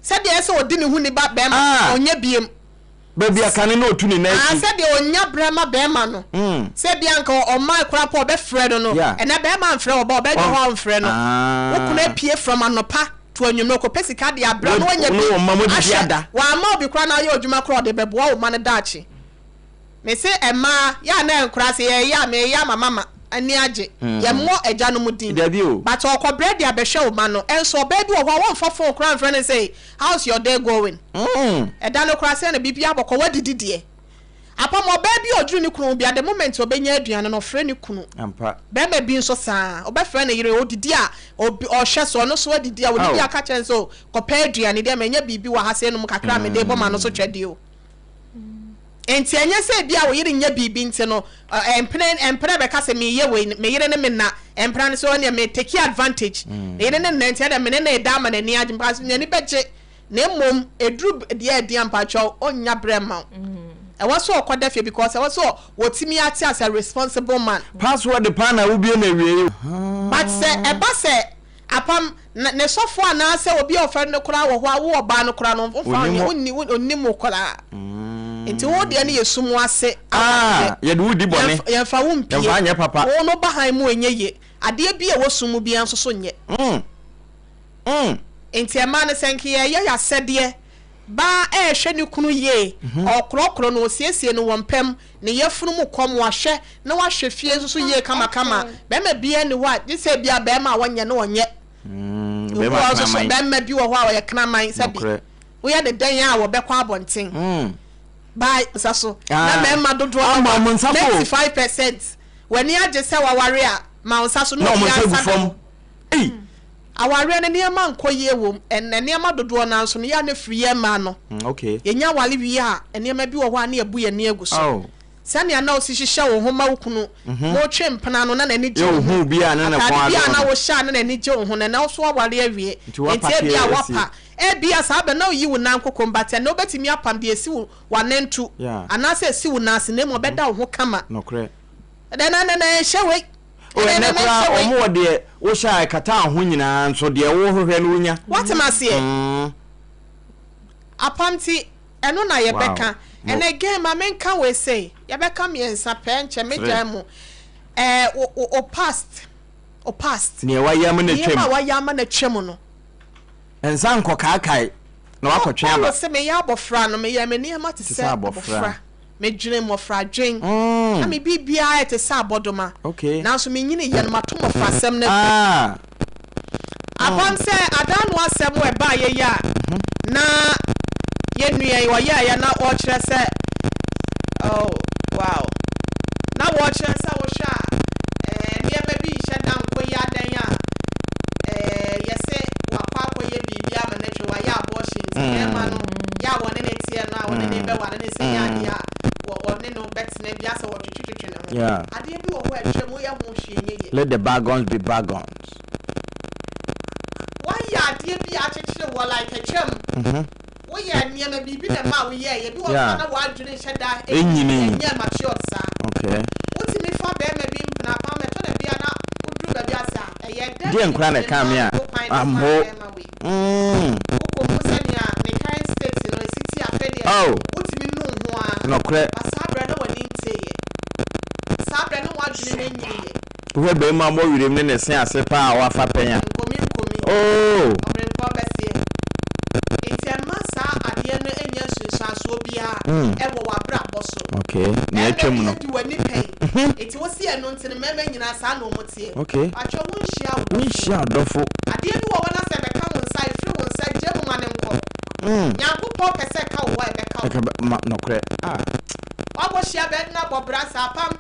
sɛdeɛ ɛsɛ ɔdi ne ho ni ba bɛrima Ah. ɔnyɛ biem. Baabi a kane na ɔtu ne nan Ah si. sɛdeɛ ɔnya berɛ ma bɛrima no sɛ ebia anka ɔma koraa mpo a ɔbɛfrɛ no no Yeah. ɛnɛ bɛrima mfrɛ ɔba ɔbɛdwo hɔ a ɔmfrɛ no Ah. wo kunu apue from anɔpa to anwummerɛ ɔkɔpɛ sika de abrɛ no Wo- wanya wo bi ne wo mma modidi ahwɛ ada. wamma obi koraa na ayɛ adwuma koraa ɔde bɛboa wo mma no daakye mese ɛmaa yɛ a na nkora sɛ yɛyɛ a meyɛ ama mama ani agye yɛmmɔ agyanom din Dabi o. but ɔkɔbrɛ de abɛhwɛ wo ma no ɛnso ɔbaa bi wɔ hɔ a wɔmfa phone koraa mfrɛ no sɛ how's your day going Ɛda no koraa sɛ na biribiara bɔkɔ, wadidi deɛ. Apam ɔbaa bi a ɔdwene ne kunu ho biara, the moment ɔbɛnya aduane no, ɔfrɛ ne kunu. Ampa. Barima bi nso saa ara, ɔbɛfrɛ ne yere, ɔdidi a, ɔbi, ɔhwɛ so, ɔno nso adidi a, ɔdidi a, ɔka kyerɛ no sɛ, oh, kɔpɛ aduane deɛ, manya biribi wɔ ha sɛ nom kakra a mede rebɔ m'ano so twɛdeɛ o. Enti ɛnyɛ sɛ ebia wo yere nyɛ biribi nti no, ɛ, mpene, mpene bɛka sɛ meyɛ wei, me yere ne me nna, mpena no sɛ ɔneɛ me take advantage, ne yere ne nna nti ɛdeɛ me ne no reda ama n'ani agye, mpa, n'ani bɛgye. Na mmom ɛduru deɛ ɛden a mpakyɛw ɔnnya berɛ mma wo. Ɛwɔ sɛ ɔkɔda fie because ɛwɔ sɛ ɔtumi ate as a responsible man. Password paa na wobue no awiei o. But sɛ ɛba sɛ apam ne sɔfo anaa sɛ obi a ɔfɛre no koraa wɔ hɔ a wo ɔbaa no koraa no womfa Ɔnnim wo. wonni ɔnnim wo koraa. Nti wo deɛ no yɛ sum ase Ah, awadeɛ. yɛde wo di bɔne. Yɛmfa yɛmfa wo mpie. Yɛmfa anyɛ papa. Wo no ba hann mu ɛnyɛ yie. Adeɛ bi a ɛwɔ sum mu biara nso so nyɛ. Mm. Mm. Enti ɛmaa no sɛ nka yɛyɛ y'asɛdeɛ. Baa ɛɛhwɛ ne kunu yie, ɔɔkorɔkorɔ no, ɔsiesie no wɔ mpam, ne yafunu mu kɔm, wahwɛ na wahwɛ fie nso so yie kamakama. Bɛɛma biara nni hɔ a, gye sɛ ebia bɛɛma a ɔnyɛ no ɔnyɛ. Mm, Obi bɛɛma wɔ hɔ nso so, kraman. bɛɛma bi wɔ hɔ a ɔyɛ kraman, sɛbi Nokorɛ. woyɛ ne dɛn a wɔbɛkɔ abɔnten. Baa nsa so, na Ah. mɛɛma dodoɔ no Ama wɔn nsa so. 95% w'ani agye sɛ waware a, ma wo nsa so na Na wɔn obiara nsa gu nsa da fam. hɔ. Ei! Awareɛ no nneɛma nkɔ yie wɔ mu ɛnɛ nneɛma dodoɔ no ara nso no yɛ a na ɛfiri yɛn mmaa no. Yɛnya aware wie a nneɛma bi wɔ hɔ a na yɛbu yɛn ani agu so. Sɛnea na wosi hyehyɛ wo ho ma wo kunu ma wotwe mpena no na n'ani gye wo ho. Ataade bi a na wohyɛ a na n'ani gye wo ho no ɛnɛ wo nso woaware awie nti ebia woapa. Ebia saa berɛ no na woyi wo nan kokom but ɛnɛ wobɛtumi apam deɛ ɛsi wo w'anantu anaasɛ ɛsi wo nan ase na mmom ɛbɛda wo ho kama. Ɛnɛ na na ɛnhyɛ wei. O ɛnɛ koraa wɔn wɔ deɛ wohyɛ a ɛkata ho nyinaa nso deɛ wohwehwɛ no wonya. Woate m'aseɛ? Apam nti ɛno na yɛbɛka. And again ma menka wei sei, yɛbɛka mmiɛnsa pɛ nkyɛ megyae mu. Ɛɛ wo wo wo past, wo past. Nea wayɛ ama no atwam. Nneɛma a wayɛ ama no atwam no. Nsa nkɔkaakae na wakɔtwe aba. Paul se meyɛ abɔfra no meyɛɛ me nneɛma te sɛ abɔfra. Medwene mmɔfradwen, na me biribiara ayɛ te sɛ abɔdoma. Nanso menyiniiɛ no, mato mmɔfrasɛm no agu. Apam sɛ adaanoa asɛm a ɛbaeɛ yi a na yɛn nua yi ɔyɛeɛ na ɔrekyerɛ sɛ, oh, wow, na wɔrekyerɛ sɛ wohwɛ a eh, nneɛma bi nhyɛ da nkɔ yi adan a eh, yɛse wakɔ akɔyɛ biribi ama no atwa, wayɛ abortion nti bɛrima no yɛ a wɔne no teɛ no a wɔne no bɛware ne sɛ nyɛ adeɛ a wɔne no bɛtena bi asɛ wɔtwetwetwetwe ne ho. Adeɛ bi wɔ hɔ a atwam woyɛ ho hwee nyɛ yie. Let the bygones be bygones. Woayɛ adeɛ bi a akyekyere wɔ like atwam. Woyɛ nneɛma biribi na ɛma woyɛɛyɛ. Bi wɔ hɔ a na w'adwene nhyɛ da ɛnyini. Ɛnyɛ matured saa. Wotumi fa bɛrima bi mpena apam ɛtɔ da bi a na woduru baabi a sɛ a ɛyɛ dɛn Deɛ nkora na ɛka me a na kwan de fa amho. bɛrima wei. Wokɔhu sɛnea ne current state no ɛsi te afei deɛ wotumi nu wo ho ara. Nokorɛ. But saa berɛ na w'ani nteeɛ. Saa berɛ na w'adwene no nyiniiɛ. Wohwɛ barima mmɔ werɛm ne ne se ase paa a wafa pɛn a. Nkomi nkomi. Oh. Okay, nea atwam no. Bɛrima bi adi w'ani pɛn. Enti wo se ɛno nti no mmarima nyinaa saa na wɔn teɛ. Okay. Pakyɛ wo nhyia wo dɔfo. Wonhyia ɔdɔfo. Adeɛ bi wɔ hɔ na sɛ ɛbɛka wo nsa a, ɛfiri wo nsa, gyae mu ma no nkɔ. Nyankopɔn pɛ sɛ ɛka wo hɔ a, ɛbɛka wo. Ɛka bɛ ma nɔkorɛ. Ah. Wakɔ hyia bɛrima no abɔ bra saa pam.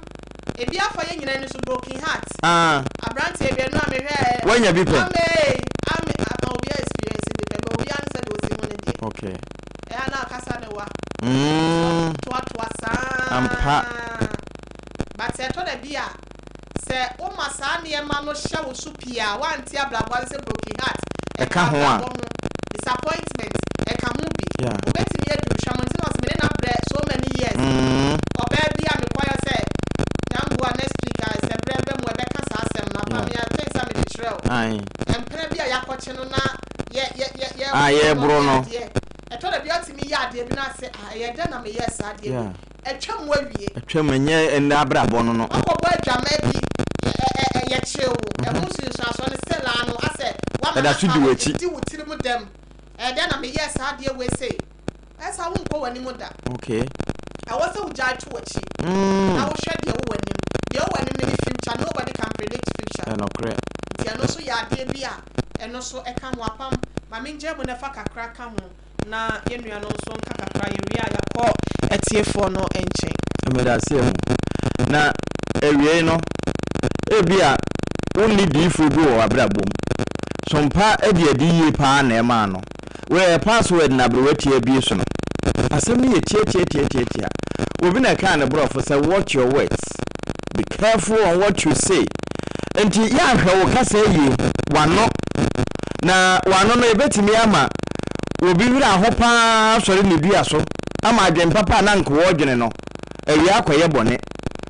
Ebi afa yɛn nyinaa ani so broken heart. Ah. Abranteɛ bi ɛno a mehwɛ ɛ. Wanya bi pɛn. Ame ame ama obiara experience bi pɛn but obiara ne sɛdeɛ ɔsi hu ne deɛ. Okay. Ɛyɛ a na akasa ne wa. Mm. Toatoa saa. Ampa. But ɛtɔ da bi a sɛ woma saa nneɛma no hyɛ wo so pii a woante abrabɔ ase sɛ broken heart Ɛka ho a. abrabɔ ho disappointment ɛka ho bi. Yeah. Obetumi adi nhwɛmo nti na ɔsɛ me ne no abrɛ so many years. Ɔbaa bi a mekɔyɛ sɛ nyamboa next week a sɛ berɛ bɛ mu ɛbɛka saa asɛm no apa me a think sɛ mede kyerɛ wo. Ae. Mpena bi a yɛakɔkye no na yɛ yɛ yɛ yɛ Ah, yɛreboro no. adeɛ. Ɛtɔ da bi a ɔtumi yɛ adeɛ bi na asɛ ah ɛyɛ dɛn na meyɛɛ saa adeɛ Yeah. bi. Atwa mu awie. Atwa mu ɛnyɛ ɛnnɛ abrabɔ no no. Wakɔbɔ adwaman bi ɛ ɛ ɛ yɛkyee wo. Ɛho nsunsuansoɔ no still ara no asɛ wama Ɛda so no di aka wo w'akyi. di wo tirim dɛm. Ɛyɛ dɛn na meyɛɛ saa adeɛ wei sei. Ɛyɛ saa wonkɔ w'anim da. Okay. Ɛwɔ sɛ wogyae to w'akyi na wohwɛ deɛ ɛwɔ w'anim. Deɛ ɛwɔ w'anim no ne future. Nobody can predict future. Ɛnokorɛ. Nti ɛno nso yɛ adeɛ bi a ɛno nso ɛka ho. Apam, ma mengyae mu na fa kakra ka ho na yɛn nua no nso nka kakra. Yɛwie a yɛakɔ atiefoɔ no nkyɛn. Meda ase ahu. Na awiei no, ebia wonni diyifoɔ bi wɔ w'abrabɔ mu. Sompa de adiyie paa na ɛmaa no. Wei ɛyɛ password na aberewa tia abie so no. Asɛm no yɛ tiatiatiatiatia. Obi na ɛkaa ne borɔfo sɛ watch your words. Be careful on what you say. Nti yɛ ahwɛ wo kasa yie, w'ano. Na w'ano no ebetumi ama obi werɛ aho paa asɔre ne dua so ama adwene papa a na anka wɔredwene no awie akɔyɛ bɔne.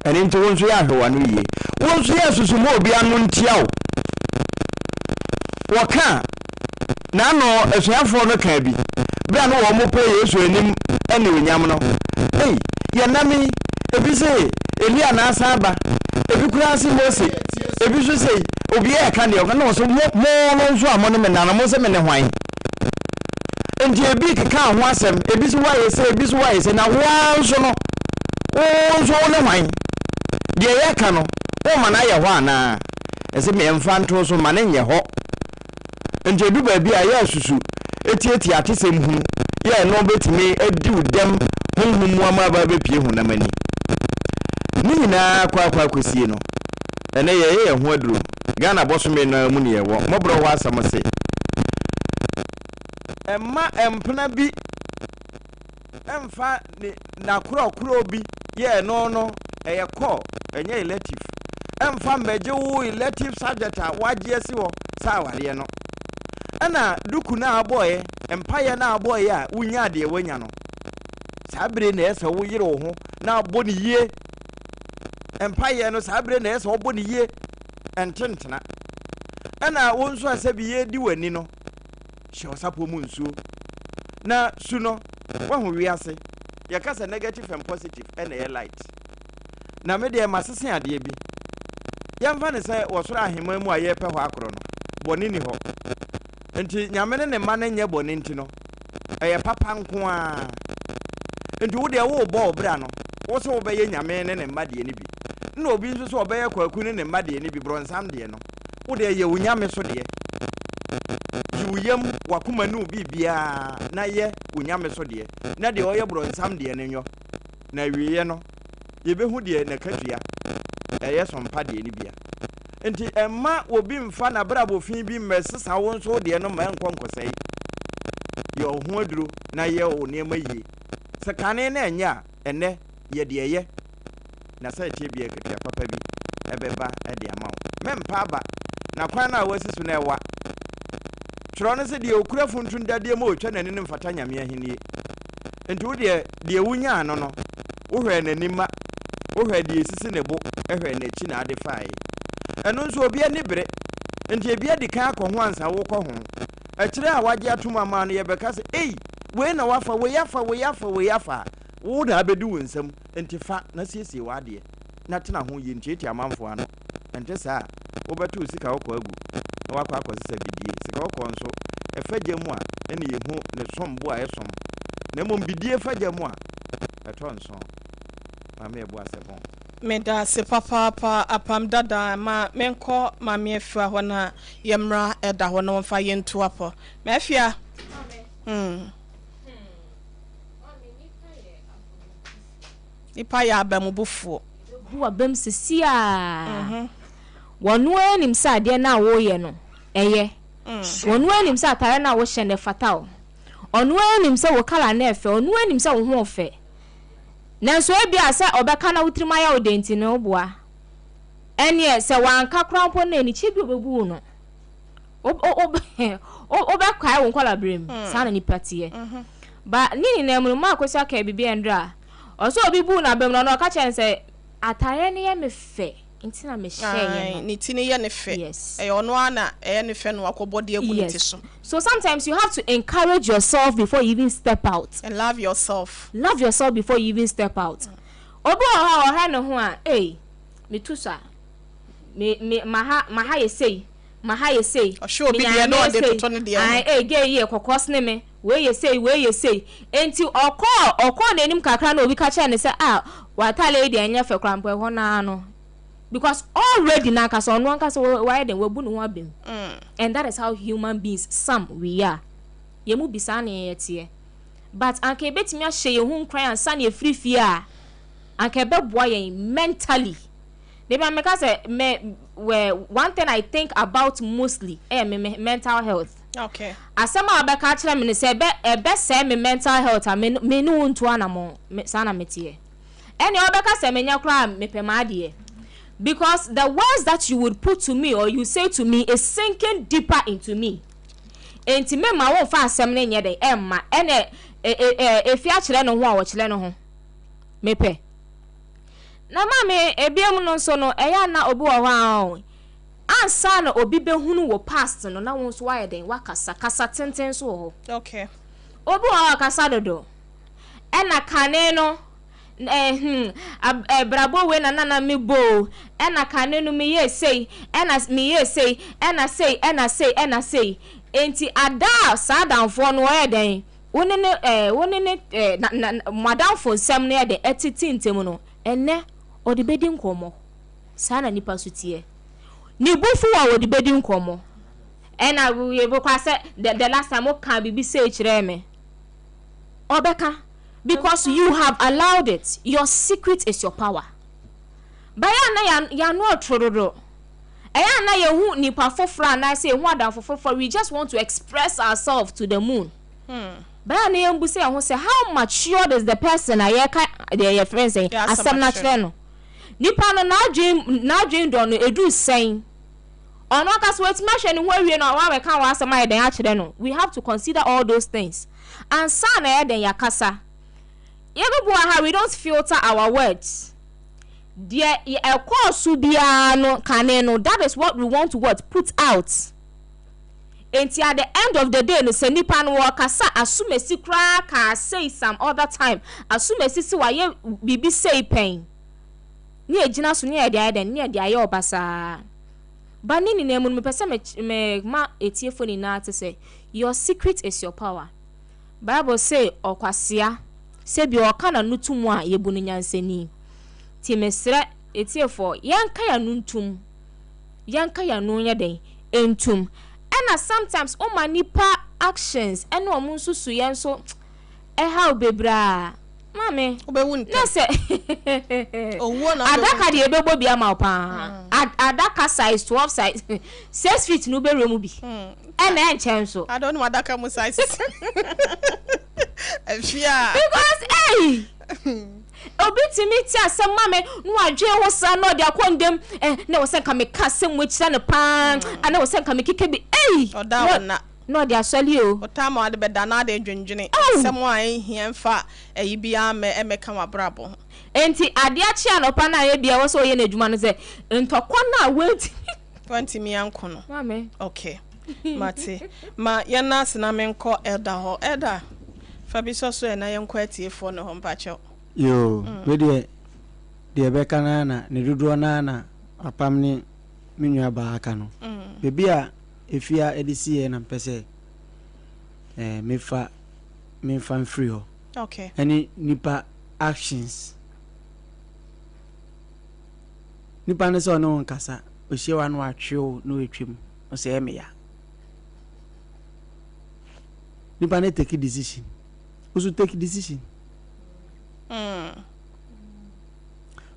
Ɛno nti wo nso yɛ ahwɛ w'ano yie. Wo nso yɛ susu ma obi ano ntia wo. Wɔka a, n'ano asuafoɔ no kaa bi berɛ a na wɔpɛ Yesu anim anuonyam no. Ei, yɛnam yi, ebi se Elia na asan aba, ebi koraa se Mose, ebi nso se obiara ɛka deɛ ɔka na ɔsɛ mo mo no nso a mo ne me na no mo se me ne hwan? Nti ebi keka ho asɛm, ebi so woayɛ sɛ, ebi so woayɛ sɛ, na wo ara nso no, wo nso wo ne hwan? Deɛ yɛka no, woma no ayɛ hɔ anaa? Ɛsɛ mfa nto so ma no nyɛ hɔ. Nti edu baabi a yɛ asusu etiatia atesɛm hunu yɛ ɛno bɛtumi adi wo dɛm honhom mu ama aba abɛpue honam ani. Ne nyinaa kɔ akɔ akɔsie no, ɛnɛ yɛyɛ yɛn ho aduro. Ghana bɔsome no ara mu ne yɛwɔ. Mmɔborɔ hɔ asɛm se, Mma mpena bi mfa ne n'akorɔkorɔ bi yɛ ɛno no ɛyɛ core ɛnyɛ elective ɛmfa mmɛgye wo elective subject a woagye asi hɔ sɛ awareɛ no ɛna duku no a abɔeɛ mpaeɛ no a abɔeɛ a wonyaa deɛ woanya no saa bere na ɛyɛ sɛ woyere wo ho na abɔ ne yie mpaeɛ no saa bere na ɛyɛ sɛ wɔbɔ ne yie ɛntentena ɛna wo nso a sɛ bi yɛdi w'ani no hyɛ ɔsapɔ mu nsuo na su no wahu wiase yɛka sɛ negative and positive ɛna ɛyɛ light na me deɛ masese adeɛ bi yɛmfa ne sɛ wɔ soro ahemman mu a yɛrepɛ hɔ akorɔ no bɔne ni hɔ nti nyame ne ne mma no nyɛ bɔne nti no ɛyɛ papa nko ara nti wo deɛ worebɔ wo bra no wo sɛ wobɛyɛ nyame ne ne mma deɛ no bi na obi nso sɛ ɔbɛyɛ kwaku ne ne mma deɛ no bi borɔnsam deɛ no Wo deɛ yɛ wo Nyame so deɛ. Yi wo yam, w'akoma ne wo biribiara na yɛ wo Nyame so deɛ, na deɛ ɔyɛ brɔnsam deɛ no nyɔ. Na awieɛ no, yɛbɛhu deɛ n'akatua ɛyɛ sompa deɛ no bia. Nti mma obi mfa n'abrabɔ fi bi mmɛsesa wo nso wo deɛ no mma ɛnkɔ nkɔsɛe. Yɛ wo ho aduro na yɛ wo nneɛma yie. Sɛ kane na ɛnyɛ a, ɛnnɛ yɛ deɛ ɛyɛ. na sɛ ɛteɛ biara akatua papa bi bɛba de ama wo. Mɛmpa aba, na kwan no a woasi so no ɛwa. Twerɛ no sɛ, Deɛ ɔkura funtum dadeɛ mu a ɔtwa n'ani no mfata Nyame ahennie. Enti wo deɛ, deɛ wonyaa no no, wohwɛɛ n'anim ma, wohwɛɛ deɛ ɛsisi ne bo, hwɛɛ n'akyi na ade faeɛ. Ɛno nso obi ani bere, enti ebi adi kan akɔ ho ansa wokɔ ho. Akyire a wagye atom ama no, yɛbɛka sɛ, Ei, wei na wafa, wei afa, wei afa, wei afa a, wo na abɛdi wo nsam. Enti fa na siesie w'adeɛ, na tena ho yie, ntiatia amanfoɔ ano. Ɛnte saa a, wobɛto wo sika kɔkɔɔ agu, na woakɔ akɔsesa bidie. Sika kɔkɔɔ nso, ɛfa gya mu a, ɛnna yɛhu ne som bo a ɛsom, na mmom bidie fa gya mu a, ɛtɔ nsõ. Maame Yeboah Sɛpɔn. Medaase papaapa Apam Dada ma menkɔ Maame Afua hɔ na yɛmmra ɛda hɔ na wɔmfa yɛntu apɔ. Mafia. Mm. Nipa yɛ abamubufoɔ. Bu w'abam sesie a. Wɔn ara nim sɛ adeɛ no a woreyɛ no, ɛyɛ. Wɔn ara nim sɛ atadeɛ no a wohyɛ no, ɛfata wo. Ɔno ara nim sɛ wo colour no yɛ fɛ. Ɔno ara nim sɛ wo ho fɛ. Nanso ebia sɛ ɔbɛka na wo tirim ayɛ wo dɛ nti no, woboa. Ɛnneɛ sɛ wanka koraa mpo no, anikyie bi a ɔbɛbu wo no, wobɛkae wo nkwadaa-berɛ mu. Saa na nipa teɛ. Ba ne nyinaa mu no, Mark nso aka biribi ɛndra. Ɔsɛ obi buu n'abam no, ɔno ɔka kyerɛ no sɛ, ataareɛ no yɛ me fɛ nti na mehyɛeɛ no. Ne ti no yɛ ne fɛ. Yes. Ɛyɛ ɔno ara na ɛyɛ ne fɛ na wakɔbɔ de agu ne ti so. So sometimes you have to encourage yourself before you even step out. And love yourself. Love yourself before you even step out. Obi wɔ hɔ a ɔhwɛ ne ho a, ei, metu so a, me me maha maha yɛ sei, maha yɛ sei. Ɔhwɛ obi deɛ na ɔde toto ne deɛ ho. Ae, ei, girl yi yɛ kɔkɔɔ sene me. Wei yɛ sei, wei yɛ sei. Enti ɔkɔɔ, ɔkɔɔ n'anim kakra na obi ka kyerɛɛ no sɛ, ah, w'atadeɛ yi deɛ ɛnyɛ fɛ koraa mpo, ɛhɔ no ara no. Because already no ankasa, ɔno ankasa wayɛ dɛn, wabu ne ho abam. And that is how human beings, some, we are. Yɛn mu bi saa na yɛteɛ. But anka yɛbɛtumi ahyɛ yɛn ho nkuran ansa na yɛfiri fie a, anka ɛbɛboa yɛn mentally. Da bi a meka sɛ me wɛ one thing I think about mostly ɛyɛ me me mental health. Okay. Asɛm a wobɛka akyerɛ me no sɛ ɛbɛ ɛbɛsɛe me mental health a me me ne wo ntu anamɔn me saa na meteɛ. Ɛnea wobɛka sɛ menyɛ koraa mepɛ m'adeɛ because the words that you would put to me or you say to me is sinking deeper into me. Enti memma womfa asɛm no nyɛ dɛn ɛmma ɛna ɛ ɛ ɛ efi akyerɛ ne ho a wɔkyerɛ ne ho. Mepɛ. Na maame, ebiom no nso no, ɛyɛ a na obi wɔ hɔ a ɔn, ansa na obi bɛhunu wo past no, na wo nso woayɛ dɛn? Woakasa. Kasa tenten nso wɔ hɔ. Okay. Obi wɔ hɔ a ɔkasa dodo. Ɛna kane no, eh, hmm, ab, eh, brabɔ wei na na na mebɔ o. Ɛna kane no meyɛɛ sei, ɛna meyɛɛ sei, ɛna sei, ɛna sei, ɛna sei. Enti ada a saa adamfoɔ no ɔyɛ dɛn? Wo ne no eh, wo ne no eh, na, na, mo adamfo nsɛm no yɛ dɛn? Ɛtete ntam no, ɛnnɛ, ɔde bɛdi nkɔmmɔ. Saa na nipa nso teɛ. Ne bo fuw a, ɔde bɛdi nkɔmmɔ. Ɛna yɛbɛkɔ sɛ, the, the last time wokaa biribi sei kyerɛɛ me. Ɔbɛka. Because you have allowed it. Your secret is your power. Bɛyɛ a na yɛano ɔtoro dodo. Ɛyɛ a na yɛhu nipa foforɔ anaasɛ yɛhu adamfo foforɔ, we just want to express ourselves to the moon. Bɛyɛ a na yɛmbu sɛ yɛn ho sɛ how matured is the person a yɛreka deɛ yɛfrɛ no sɛn asɛm no akyerɛ no. Nipa no n'adwen n'adwen dɔ no ɛduru sɛn? Ɔno ankasa watumi ahwɛ ne ho awie na wabɛka w'asɛm ayɛ dɛn akyerɛ no. We have to consider all those things ansa na yɛayɛ dɛn yɛakasa. Yɛn bi wɔ ha we don't filter our words. Deɛ ɛkɔɔ so biara no kane no that is what we want to what put out. Enti at the end of the day no sɛ nipa no ɔɔkasa asomasi koraa kaa sei some other time asomasi se wayɛ biribi sei pɛn ne yɛgyina so ne yɛde ayɛ dɛn ne yɛde ayɛ ɔbasaa. But ne nyinaa mu no mepɛ sɛ me ma atiefoɔ nyinaa te sɛ your secret is your power. Bible se ɔkwasea, sɛ bi ɔka n'ano to mu a, yɛbu no nyansani. Nti mesrɛ atiefoɔ, yɛnka yɛn ano ntom. Yɛnka yɛn ano nyɛ dɛn? Ntom. Ɛna sometimes woma nnipa actions ɛne wɔn nsusuiɛ nso ɛhaw bebree a, maame, Wobɛwu na ntɛm. sɛ Owuo na wobɛwu adaka deɛ ntɛm. ɛbɛbɔ bi ama wo paa. Adaka size 12 size 6 feet no wobɛwura mu bi. Ɛna ɛnkyɛ nso. I don't know adaka mu sizes. Afia. Because hey, obi tumi ti asɛm ma me na wadwen ho saa na ɔde akɔ ndam eh, na wɔ sɛ nka meka asɛm mu akyerɛ no paa mm. ana wɔ sɛ nka mekeka bi ei ɔda wo na na ɔde asɔle o ɔtaa ma ɔde bɛda na ade dwendwene asɛm a ɛnhia mfa ayi biara mɛ ɛmɛka w'abrabɔ ho. Enti adeɛ akye anɔpa no a ebia ɛwɔ sɛ ɔyɛ n'adwuma no sɛ ntɔkwa no a wantumi. Wantumi anko no. Maame. Okay. Mate. Ma yɛnna ase na menkɔ Elder hɔ. Elder, fa bi sɔ so ɛ na yɛnkɔ atiefoɔ no hɔ mpakyɛw. Yoo, me deɛ, deɛ ɛbɛka no ara na ne dodoɔ no ara na apam ne me nua baa aka no. Baabi a efia de siiɛ na mpɛ sɛ eh, mefa memfa mfiri hɔ. Okay. Ɛne nipa actions. Nipa no sɛ ɔne wo nkasa, ɔhyia wo a na watwe wo na watwam, ɔsɛ ɛyɛ me ya. Nipa no take decision, wo so take decision.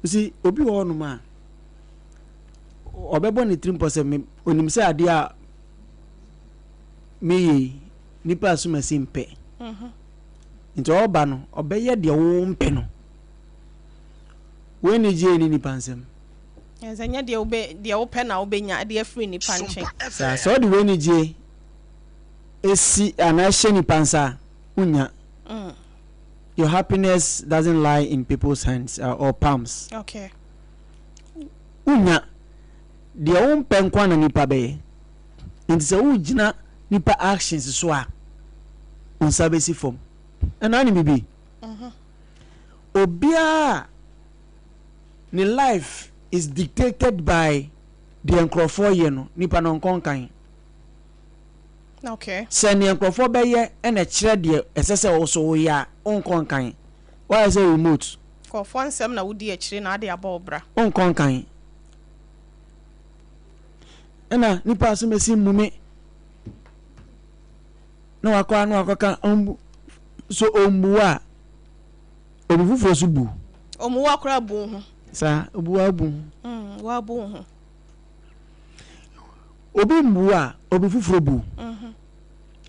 You see, obi wɔ hɔnom a, ɔbɛbɔ ne tirim pɔ sɛ me onim sɛ adeɛ a meyɛ yi nipa asomasi mpɛ. Mhm. Nti ɔba no, ɔbɛyɛ deɛ wo mpɛ no. Wei anigyeɛ nni nipa nsam. Ɛsɛ nyɛ deɛ wobɛ deɛ wopɛ na wobɛnya de afiri nipa nkyɛn. Saa sɛ ɔde w'anigyeɛ esi anaa ɛhyɛ nipa nsa a, wonnya. Mm. Your happiness doesn't lie in people's hands uh, or palms. Okay. Wonya deɛ wompɛ nko na nipa bɛyɛ. Nti sɛ wogyina nipa actions so a, wo nsa bɛsi fam. Ɛna ne bibi. Mm-hmm. Obiara ne life is dictated by deɛ nkurɔfoɔ yɛ no, nipa no nkɔ nkan. Okay. Sɛ neɛ nkurɔfoɔ bɛyɛ na ɛkyerɛ deɛ ɛsɛ sɛ wo so woyɛ a, wonkɔ nkan. Woayɛ sɛ remote. Nkurɔfoɔ nsɛm na wodi akyire na ade abɔ wo bra. Wonkɔ nkan. Ɛna nipa asomasi mmu me. Na wakɔ ano akɔka ɔmbu so ɔmbu wo a obi foforɔ so bu. Ɔmmu wo koraa bu wo ho. Saa, obu wo a bu ho. Mm, wabu wo ho. Obi mmu wo a, obi foforɔ bu. Mhm.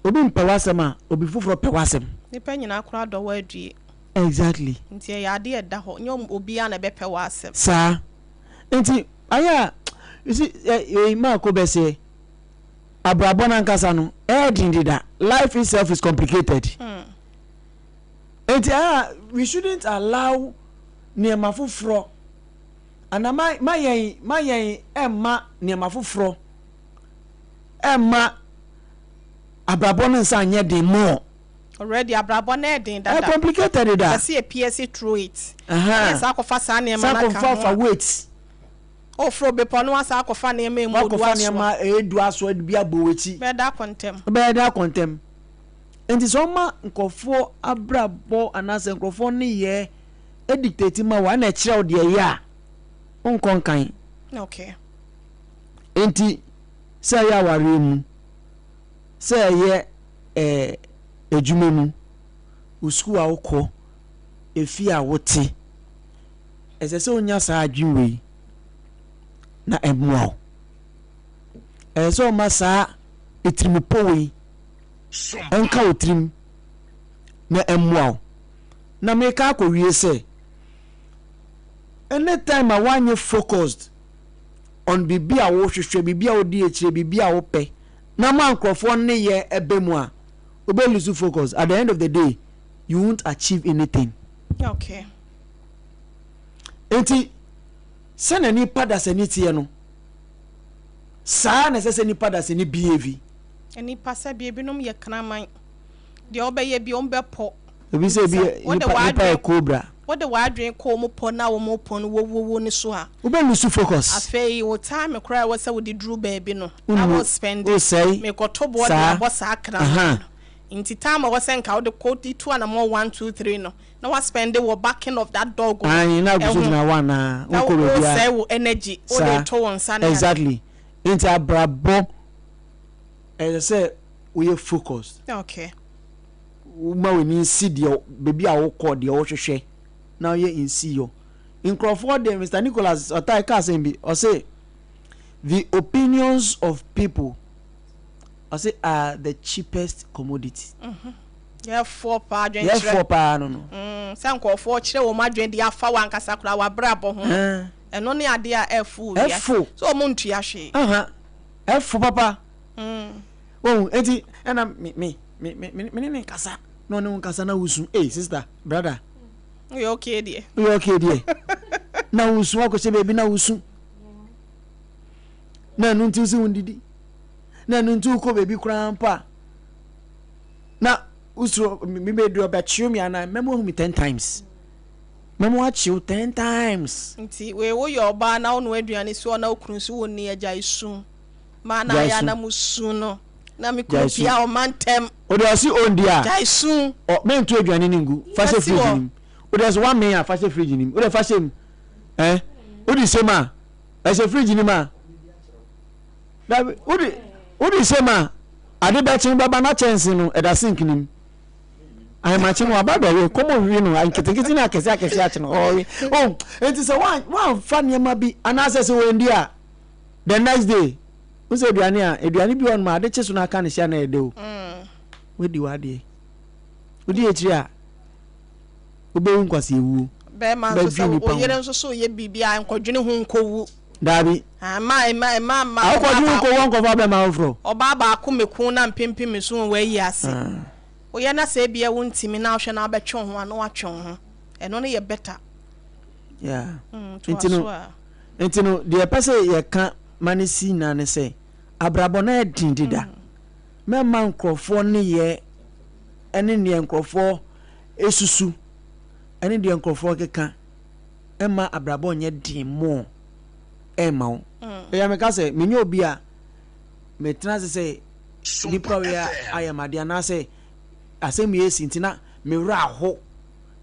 Obi mpɛ w'asɛm a, obi foforɔ pɛ w'asɛm. Nipa nyinaa koraa dɔ wo adue. Exactly. Nti ɛyɛ adeɛ ɛda hɔ, nyɛ obiara na ɛbɛpɛ w'asɛm. Saa. Nti ayɛ a, you see, ɛ, maako bɛseɛ, abrabɔ no ankasa no, ɛyɛ den deda. Life itself is complicated. Mm. Nti ayɛ a, we shouldn't allow nneɛma foforɔ anaa ma ma yɛn ma yɛn ɛmma nneɛma foforɔ ɛmma abrabɔ no nsa nyɛ den more. Already abrabɔ no ɛden dada. Ɛ complicated dada. Ɛsɛ yɛ pierce through it. Ɛyɛ saa akɔfa saa nneɛma no aka ho. Saa akɔfa fa weight. Oforo bepɔ no asa akɔfa nneɛma emu odu asoa. Wakɔfa nneɛma edu asoa bi abɔ w'akyi. Bɛyɛ da akɔ ntɛm. Bɛyɛ da akɔ ntɛm. Nti sɛ ɔma nkurɔfoɔ abrabɔ anaasɛ nkurɔfoɔ nneyɛɛ dictate ma wo a ɛna ɛkyerɛ wo deɛ ɛyɛ a, wonkɔ nkan. Okay. Nti sɛ ɛyɛ awareɛ mu, sɛ ɛyɛ ɛɛ adwuma mu, wo sukuu a wokɔ, efie a wote, ɛsɛ sɛ wonya saa adwene wei na ɛmmoa wo. Ɛsɛ sɛ ɔma saa etirimupɔ wei ɛnka wo tirim na ɛmmoa wo. Na meka akɔwie sɛ, anytime a woanyɛ focused on biribi a wohwehwɛ, biribi a wodi akyire, biribi a wopɛ, na ma nkurɔfoɔ nneyɛɛ ɛbɛ mu a, wobɛ lose focus. At the end of the day, you won't achieve anything. Okay. Nti, sɛnea nipa dasani teɛ no, saa na ɛsɛ sɛ nipa dasani behave. Nnipa sɛbi ebinom yɛ kraman. Deɛ wobɛyɛ bi wɔn bɛpɔ. Ebi sɛ ebi yɛ nipa nipa yɛ cobra. Wode w'adwene kɔ wɔn pɔ na wɔn pɔ no wowowo no so a. Wobɛ lose focus. Afei wo time koraa a ɛwɔ sɛ wode duru baabi no na wo spend. Wosɛe. Mekɔto boɔ de abɔ saa kraman no. Nti time a ɛwɔ sɛ nka wode kɔ de tu anamɔ one two three no na wa spend wɔ backing of that dog no. Ayi na agu so gyina one na wokɔ baabi a. Na wosɛe wo energy wode to wo nsa ne ade. Exactly. Nti abrabɔ ɛsɛ sɛ woyɛ focused. Okay. Woma w'ani nsi deɛ baabi a wokɔ deɛ wohwehwɛ na woyɛ nsiyɔ. Nkurɔfoɔ deɛ Mr. Nicholas ɔtae ka asɛm bi ɔse the opinions of people ɔse are the cheapest commodity. Mm -hmm. Yɛfoɔ paa adwenkyerɛ. Yɛfoɔ paa no no. Mm, sɛ nkurɔfoɔ kyerɛ wɔn adwene de afa wɔn ankasa koraa w'abrabɔ ho. Ɛno ne adeɛ a ɛfo wɔ wiase. Ɛfo. So wɔn ntua hwee. Ɛfo papa. Wohu, enti ɛna me me me me me ne ne nkasa na ɔne wo nkasa na wosu. Ei sister, brother. Woyɛ okay deɛ. Woyɛ okay deɛ. Na wosu akɔhyɛ baabi na wosu. Na ɛno nti wosi wondidi. Na ɛno nti wokɔ baabi koraa mpo a na wosuro me bɛdu ɔbɛkyew me anaa mɛma wahu me ten times. Mɛma wakyew ten times. Nti wei woyɛ ɔbaa na wonoa aduane si hɔ na wo kunu nso wonni agya esu. Maa na Gyae ayɛ a su. na mo su no. Na me kunu Gyae su. pia ɔma ntɛm. Wode ɔse ɔndi a. Gyae su. Ɔ mɛnto aduane no ngu. Fa Fa hyɛ si fridge hɔ. no mu. Wode ɔse woamee a fa hyɛ fridge no mu. Wode fa hyɛ mu. Ɛn wode hyɛ mu a. Ɛhyɛ fridge no mu a. Dabi, wode wode hyɛ mu a, ade bɛkye no bɛba na kyɛnse no ɛda sink no mu. Ahemakye no waba bɛwe, kɔm we no, nketenkete ne akɛse akɛse akye no, ɔwe. Oh, enti sɛ woamfa nneɛma bi anaasɛ sɛ wɔndi a, the next day, wo sɛ aduane a, aduane bi wɔ nom a ade kye so no aka ne hyɛ na ɛdɛ o. Wadi w'adeɛ. Wodi akyiri a, wobɛwu nkwaseawuo. Bɛrima nso sɛ Bɛdwe nipa wo yere ho. nso so yɛ biribi a nkɔdwene ho nkɔwu. Daabi. Ah, mma mma mma mma Awokɔdwene ɔbaa ho nkɔwu baako ankɔfa bɛrima foforɔ. ɔbaa baako mɛku na mpempem so wɔ ayi ase. Ah. Woyɛ na sɛ ebia wontumi na wohwɛ na wobɛtwe wo ho a na woatwe wo ho. Ɛno no yɛ better. Yeah. Toa Nti no so a. nti no deɛ ɛpɛ sɛ yɛka ma no si nyinaa ne sɛ abrabɔ no ayɛ den deda. Mɛmma nkurɔfoɔ nneyɛɛ ne deɛ nkurɔfoɔ susu ne deɛ nkurɔfoɔ keka mma abrabɔ nyɛ den more ɛmma wo. Ɛyɛ meka sɛ menyɛ obi a metena ase sɛ nipa wei ayɛ me adeɛ anaasɛ asɛm wei asi nti na me werɛ aho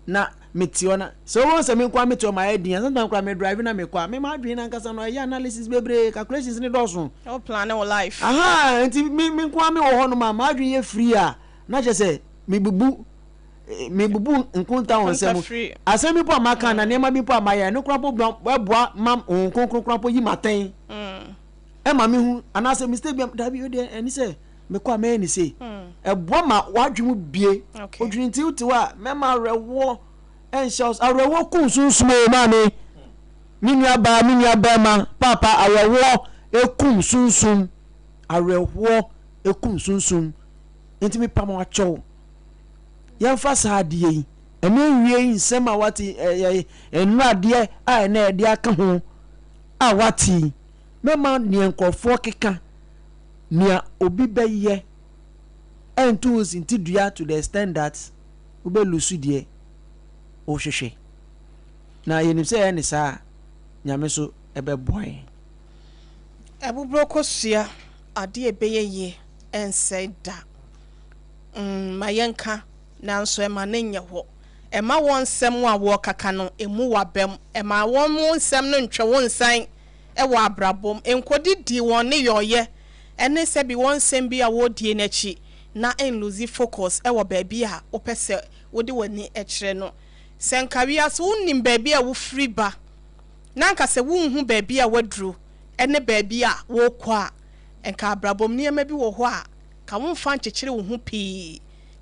na mete hɔ na sɛ wobɛhu sɛ me nkoa mete hɔ mayɛ din a sometimes koraa me drive na mekɔ a me m'adwene no ankasa no ɛyɛ analysis bebree calculations ne dɔɔso. Wo plan wo life. Aha nti me me nkoa me wɔ hɔ nom a m'adwene yɛ free a na kyerɛ sɛ mebubu mebubu nkonta wɔ nsɛm mu asɛm bi mpo a maka na nneɛma bi mpo a mayɛ ɛno koraa mpo ɛboa ma Honhom Kronkron koraa mpo yi m'atɛn ɛma mehu anaasɛ mistake bi a dabi o deɛ ɛne sɛ mekɔ a mɛyɛ ne sei ɛboa ma w'adwene mu bie odwene nti wote hɔ a mɛma awerɛhoɔ ɛnhyɛ wo so awerɛhoɔ kum sunsum o maame me nua baa me nua bɛrima paapa awerɛhoɔ ekum sunsum awerɛhoɔ ekum sunsum nti mepa mo akyɛw yɛmfa saa adeɛ yi ɛne nwie yi nsɛm a wate ɛyɛ nnuradeɛ a ɛnɛ ɛde aka ho a wate yi mɛma neɛ nkurɔfoɔ keka nea obi bɛyɛ ɛnto wo sintidua to the extent that wobɛ lose deɛ wohwehwɛ. Na yɛnim sɛ yɛyɛ ne saa a, Nyame nso bɛboa yɛn. Abuburo kosua, adeɛ a ɛbɛyɛ yie ɛnsɛe da. Mm, ma yɛnka, nanso ɛma no nyɛ hɔ. Ɛma wɔn nsɛm a wɔrekaka no, ɛmmu w'abam. Ɛma wɔn nsɛm no ntwe wo nsan. wɔ abrabɔ mu, nkɔdidi wɔn nneyɔeɛ ne sɛbi wɔn nsɛm bi a wɔredie no akyi na nluzi focus wɔ baabi a wopɛ sɛ wode w'ani kyerɛ no. Sɛ nka wiase wonim baabi a wofiri ba na nka sɛ wonhu baabi a woaduru ne baabi a worekɔ a, nka abrabɔ mu nneɛma bi wɔ hɔ a nka womfa nkyekyere wo ho pii.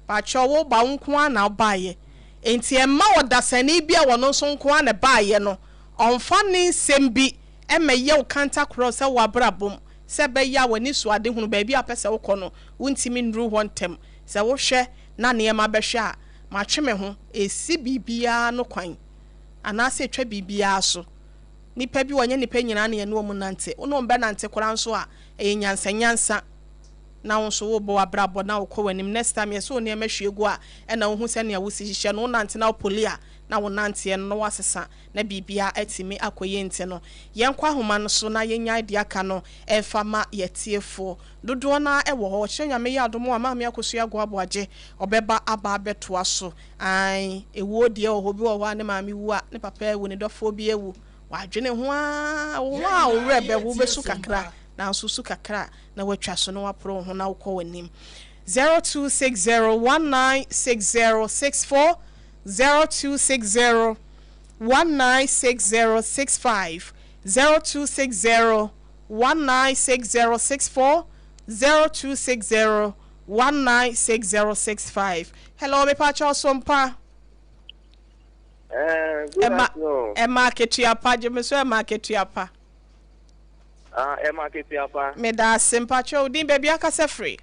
Pakyɛw woba wo nko ara na wobaeɛ, enti ɛmma ɔdasani bi a ɔno nso nko ara na ɛbaeɛ no Ɔmfa ne nsɛm bi mmɛyɛ wo kantakorɔ sɛ w'abrabɔ mu, sɛ ɛbɛyɛ a w'ani so adehunu, baabi a wopɛ sɛ wokɔ no, wontumi nnuru hɔ ntɛm. Sɛ wohwɛ na nneɛma bɛhwɛ a, matwe me ho, ɛsi biribiara ano kwan, anaasɛ ɛtwa biribiara so. Nnipa bi wɔ hɔ, ɛnyɛ nnipa nyinaa na yɛne wɔn nante. Wo ne wɔn bɛnante koraa nso a, ɛyɛ nyansanyansa na wo nso worebɔ w'abrabɔ na wokɔ w'anim. Next time yɛsɛ wo nneɛma hwie gu a, ɛna wohu sɛnea wosi hyehyɛ no. Wonante na wopoli a, na wo nanteɛ no na woasesa. na biribiara atumi akɔ yie nti no, yɛnkɔ ahoma no so na yɛnyae deɛ aka no mfa ma yɛatiefoɔ. Dodoɔ no ara wɔ hɔ. Ɔkyena Nyame yɛ adom a, Maame Akosua Agoaboagye ɔbɛba aba abɛtoa so. Ae, ɛwuo deɛ wɔ hɔ, obi wɔ hɔ a ne maame wu a, ne papa awu, ne dɔfoɔ bi awu, wadwene ho ara, wo ho a wo werɛ bɛho, wobɛsu kakra, nanso su kakra a na woatwa so na woaporo wo ho na wokɔ w'anim. 0260 1960 64 0260 196065 0260 196064 0260 196065 Hello, me pa kyɛw so mpa. Eh, good Ɛma afternoon. ɛma akatua pa gye me so ɛma akatua pa. Ah, ɛma akatua pa. Meda ase mpa kyɛw din baabi akasa firi.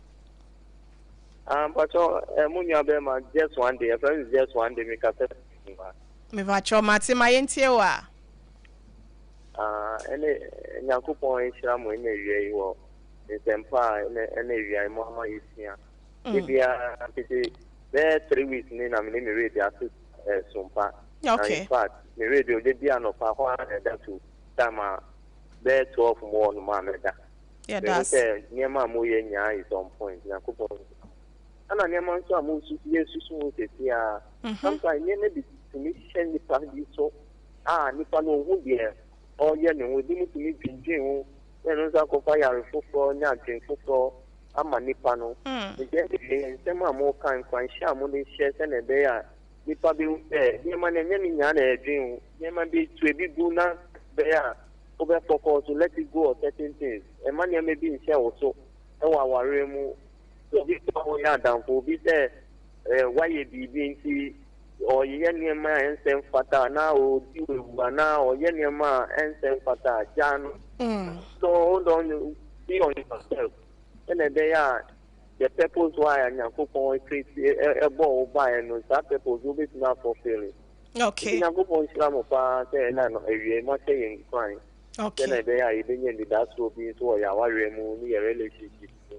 Ah, mpakyɛw, eh, mo nua bɛrima just one day, ɛfrɛ no just one day, mi kasa fi mu ha. Mepakyɛw mate ma yɛntie wo a. Ah, ɛne Nyankopɔn nhyira mo ɛna awia yi wɔ nsɛmpa a ɛna ɛna awia yi mo ama yɛsua. Mm. Ebia tete bɛyɛ 3 weeks ni na me ne me radio ato eh, sompa. Okay. Na in fact, me radio de bi anɔpa hɔ ara na ɛda to time a bɛyɛ 12 mu hɔ nom a mɛda. Yɛda Mehu ase. sɛ nneɛma a moyɛ nyinaa is on point. Nyankopɔn nhyira mo. Ɛna nneɛma nso a mosusu yɛsusu ho seesei ara, sometimes nneɛma bi tumi hyɛ nipa bi so a nipa no ohu deɛ ɔreyɛ ne ho. Ebinom tumi dwendwen ho na ɛno nso akɔfa yare foforɔ ne adwene foforɔ ama nipa no. Nti ɛnde ɛyɛ nsɛm a moka, nkuranhyɛ a mode hyɛ sɛnea ɛbɛyɛ a nipa bɛhu sɛ nneɛma no ɛnyɛ ne nyinaa na ɛdwen ho. Nneɛma bi to ebi gu na ɛbɛyɛ a wobɛ focus, let it go of certain things. Mma nneɛma bi nhyɛ wo so wɔ awareɛ mu. Obi sɛ woyɛ adamfo, obi sɛ wayɛ biribi nti ɔyɛ nneɛma a ɛnsɛ mfata anaa ɔdi ewu anaa ɔyɛ nneɛma a ɛnsɛ mfata a, gyaa no. So hold on, be on yourself. Ɛna ɛbɛyɛ a the purpose why a Nyankopɔn create ɛbɔ wo baeɛ no, saa purpose wobɛtumi afulfill. Okay. Nti Nyankopɔn nhyira mo paa sɛ ɛna no awie moahyɛ yɛn nkuran. Okay. Sɛnea ɛbɛyɛ a yɛbɛnya anidasoɔ bi nso wɔ yɛn awareɛ mu ne yɛn relationship mu.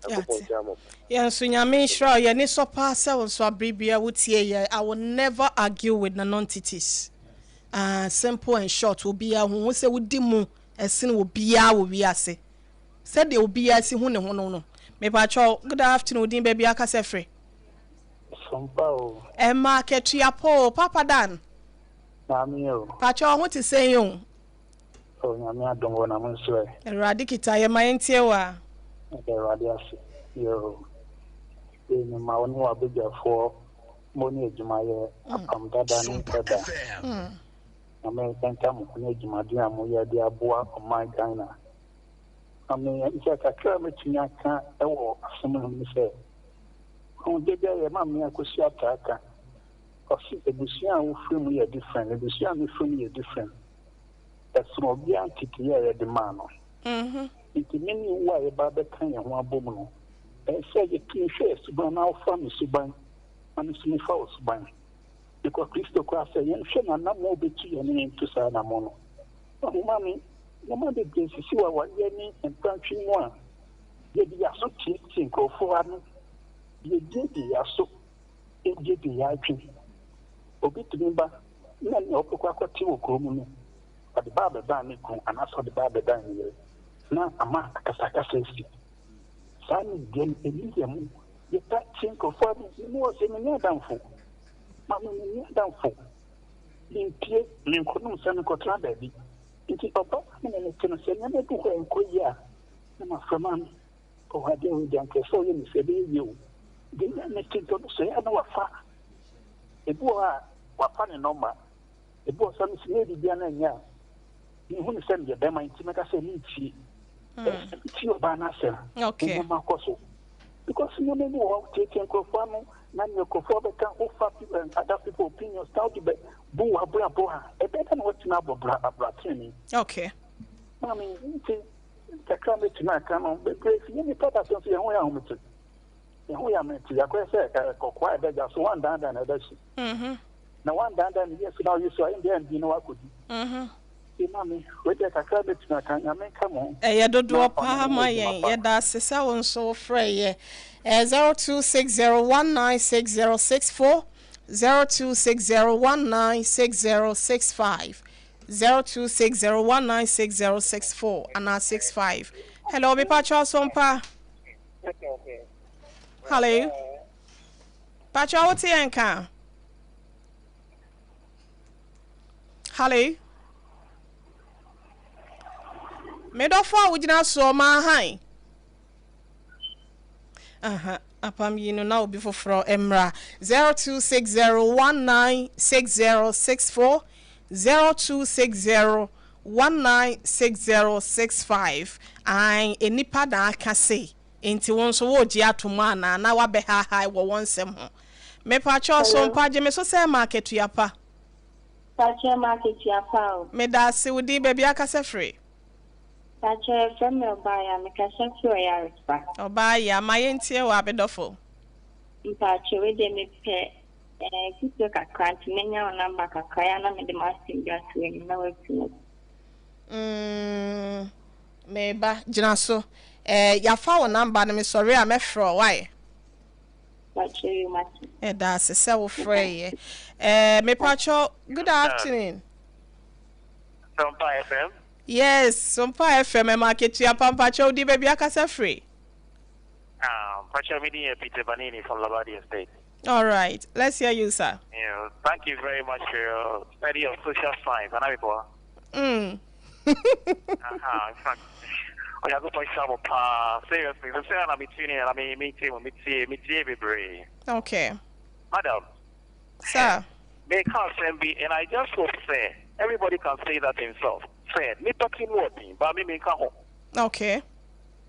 Nyankopɔn nhyira mo. Yɛn nso Nyame nhyira wo. Yɛn ani sɔ paa sɛ wo nso abere biara wo tie yɛn. I will never argue with nonentities. Ah, simple and short. Obiara hu ho sɛ wodi mu ɛsene obiara wɔ wiase. Sɛdeɛ obiara si hu ne ho no no. Mepakyɛw, good afternoon, wo din baabi akasa firi? Sompa o. Ɛma akatua po o, Papa Dan. Maame o. Pakyɛw wo ho te sɛn o? Oh Nyame adom o na mo nso ɛ? Awurade kita yɛ ma yɛntie wo a. Yɛda Awurade ase yoo. Ee me ma wo ne w'abadwafoɔ mo ne adwumayɛ apam dada ne ɛda. Nyame nka mo ho ne adwumaden a moyɛ de aboa ɔman Ghana. Na me sɛ kakra a mɛtumi aka wɔ asɛm no ho ne sɛ, ho da bi a yɛ ma me Akosua taa ka, ɔse abusua a wofiri mu yɛ different, abusua a mefiri mu yɛ different. Ɛsono obiara nteteyɛ a yɛde maa no. Nti me ne wo a yɛba abɛka yɛn ho abom no, ɛsɛ sɛ yɛtumi hwɛ yɛn suban na wofa me suban na me nso mefa wo suban. Because Kristo koraa sɛ yɛnhwɛ n'anammɔn a obetu yɛn no yɛntu saa anammɔn no. Wahu maame, nneɛma bebree sisi wɔ awareɛ ne mprantwe mu a yɛde yɛn aso tietie nkurɔfoɔ ano, yɛbuebue yɛn aso, yɛbuebue yɛn adwene. Obi tumi ba na nea ɔbɛkɔ akɔte wɔ kurom no, ɔde ba abɛdan ne kunu anaasɛ ɔde ba abɛdan ne yere, na ama akasakasa asi. Saa nimdeɛ no, ɛnni yɛn mu. Yɛtaa tie nkurɔfoɔ ano, me mu wɔ sɛ menni adamfo. Maame, menni adamfo. Mempue, menkɔnom nsa, menkɔtena baabi. Nti ɔbaa a me ne no te no, sɛ nneɛma bi wɔ hɔ a ɛnkɔ yie a, na mafrɛ maame. Oh, adeɛ wei deɛ anka ɛsɛ ɔyɛ me sɛ ɛbɛyɛ yie o. Deɛ na mete nti ɔno sɛ ɛyɛ a na wafa. Ebi wɔ hɔ a, wafa ne nɔma. Ebi wɔ hɔ sɛ mese meyɛ biribi a na ɛnyɛ a, mehu no sɛ meyɛ bɛrima nti mɛka sɛ mentie. Ɛsɛ sɛ metie ɔbaa no asɛm na nneɛma kɔ so. Because nneɛma bi wɔ hɔ tietie nkurɔfoɔ ano na nea nkurɔfoɔ bɛka wofa other people opinions na wode bɛ bu w'abrabɔ a, ɛbɛyɛ dɛ na woatumi abɔ bra abra tenenee. Okay. Maame nti kakra mɛtumi aka no bebree fi yɛn nipa da so nso yɛn ho yɛ ahomete. Yɛn ho yɛ ahomete yɛakɔyɛ sɛ kɔkɔɔ a ɛda gya so wɔandaadaa na ɛda hyi. Na wɔandaadaa ne yɛ so na ɔyɛ so a ɛnde ɛndi na wakɔdi. Nti maame wei deɛ kakra mɛtumi aka Nyame nka mo ho. Ɛyɛ Na dodoɔ ɔne paa mo ma nyɛ adwuma yɛn. pa. Yɛda ase sɛ wo nso wo frɛɛ yɛ. Ɛyɛ 0260196064, 0260196065, 0260196064 anaa 65. Hello, mepakyɛw Sompa. Hello. Pakyɛw wote yɛn nka? Hello. Me dɔfo a wogyina soɔ ma hann. Aha, apam yi no na obi foforɔ mmra. 0260196064, 0260196065. Ae, nnipa na aka sei, enti wo nso woregye ato mu anaa na woabɛhaahae wɔ wɔn nsɛm ho? Mepakyɛw so Hello. mpa gye me so sɛ ma akatua pa. Pakyɛ ma akatua pa o. Medaase, wo din, baabi akasa firi? Pakyɛ yɛfrɛ me Ɔbaaya, mekasa firi Ɔyarefa. Ɔbaaya, ma yɛntie wo abedɔfo. Mpakyɛ wei deɛ mepɛ eh, afutuo kakra nti mɛnya wo number kakra ya na mede m'asɛm bi ato w'anim na woatumi. Mm, meba, gyina so. Eh, yɛafa wo number no, mesɔre a mɛfrɛ wo, why? Pakyɛ yo mate. Yɛda ase sɛ wo frɛ yɛ. Eh, mepakyɛ, good afternoon. Sompa FM. Yes, Sompa FM, ɛma akatua pa mpakyɛ wo din baabi akasa firi. Ah, mpakyɛ me din yɛ Peter Banini from Labadi Estate. All right, let's hear you, sir. Yeah, thank you very much for your study of social science. Anabibwa. Aha, in fact, Onyankopɔn nhyira mo paa. Seriously, sɛ sɛ na me tune in na me me tie mo, me tie, me tie bebree. Okay. Madam. Sir. Me ka asɛm bi and I just hope sɛ everybody can say that himself. Sɛ nipa ti mu ɔden, but me me nka ho. Okay.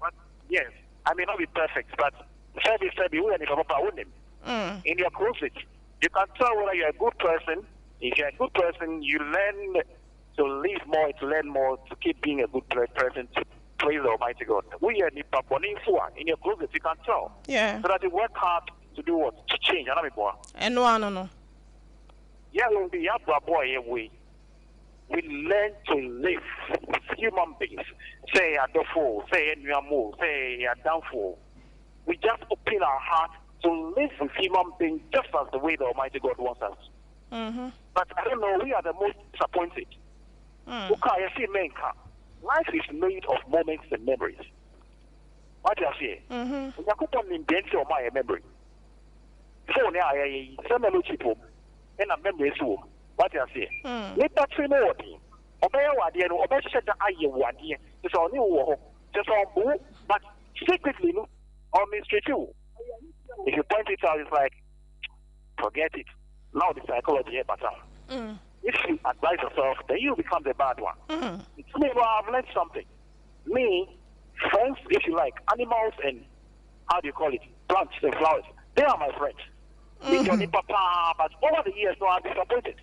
But yes, I may not be perfect, but sɛbi sɛbi woyɛ nipa papa wonim. In your closet, you can tell whether you're a good person. If you're a good person, you learn to live more, to learn more, to keep being a good person, to praise the Almighty God. Woyɛ nipa bɔne nso a, in your closet, you can tell. Yeah. So that you work hard to do what? To change. Ana meboa? Ɛno ano no. Yeah, we be abrabɔ a yɛwɔ yi. We learn to live with human beings. Sɛ yɛ adɔfo o, sɛ yɛ nua o, sɛ yɛ adamfo o. We just open our heart to live with human beings just as the way the Almighty God wants us. But I don't know, we are the most disappointed. Woka a yɛse menka. Life is made of moments and memories. Wate aseɛ? Onyankopɔn nim deɛ nti a ɔmaa yɛ memory. Phone a yɛyɛ yi, sɛ memory chip wɔ mu, ɛna memory nso wɔ mu. Wate aseɛ? Nipa tiri mu wɔ den. Ɔbɛyɛ wo adeɛ no, ɔbɛhyɛ da ayɛ wo adeɛ. Te sɛ ɔne wo wɔ hɔ. Te sɛ ɔmbo wo, but secretly no, ɔmistreat wo. If you point it out, it's like, forget it. Now the psychology here, but if you advise yourself, then you become the bad one. It's me, well, I've learned something. Me, friends, if you like, animals and how do you call it, plants and flowers, they are my friends. Mm. Papa, but over the years, no, I'm disappointed.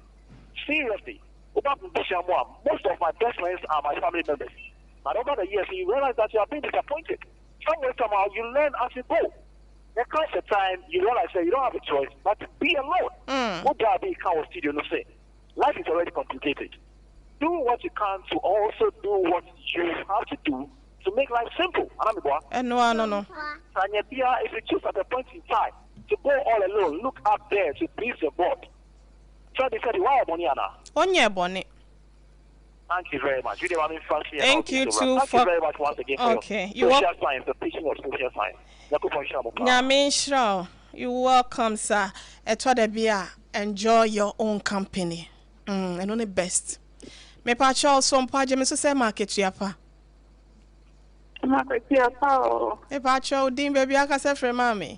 Seriously, most of my best friends are my family members. But over the years, you realize that you have been disappointed. Somewhere, somehow, you learn as you go. There comes a time you realize that you don't have a choice but to be alone. What be studio no say? Life is already complicated. Do what you can to also do what you have to do to make life simple. No, no, no. Sanyabia, if you choose at a point in time to go all alone, look up there to please your God. Try to say, why Boniana? Onye Bonnie. Thank you very much. You didn't want me Thank you too Thank for you very much once again for okay. your social science, the teaching of social science. Nyame nhyira wo. You welcome sir. Ɛtɔ da bi a enjoy your own company. Mm, ɛno ne best. Mepa kyɛw so mpo agye me so sɛ ma akatua pa. Ma akatua pa o. Mepa kyɛw din baabi akasa frɛ maame.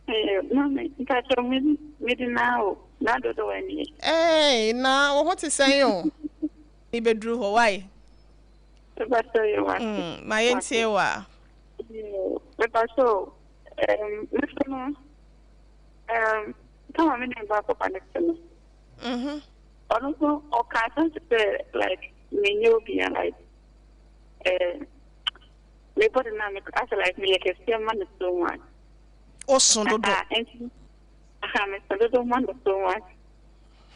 Eh, maame, mepa kyɛw me me di na o. Na dodo wani. Eh, na wo ho te sɛn o? Ni beduru hɔ why? Mepa kyɛw yɛ wa. Ma yɛntie wa. Mepa kyɛw um, me so no um, kama me ne ba papa ne so no. Ɔno nso ɔka asɛm te sɛ like menyɛ obi a like eh, me body na me asɛ like meyɛ kɛseɛ ma no so much. Ɔso dodo. Nti aha meso dodo ma no so much.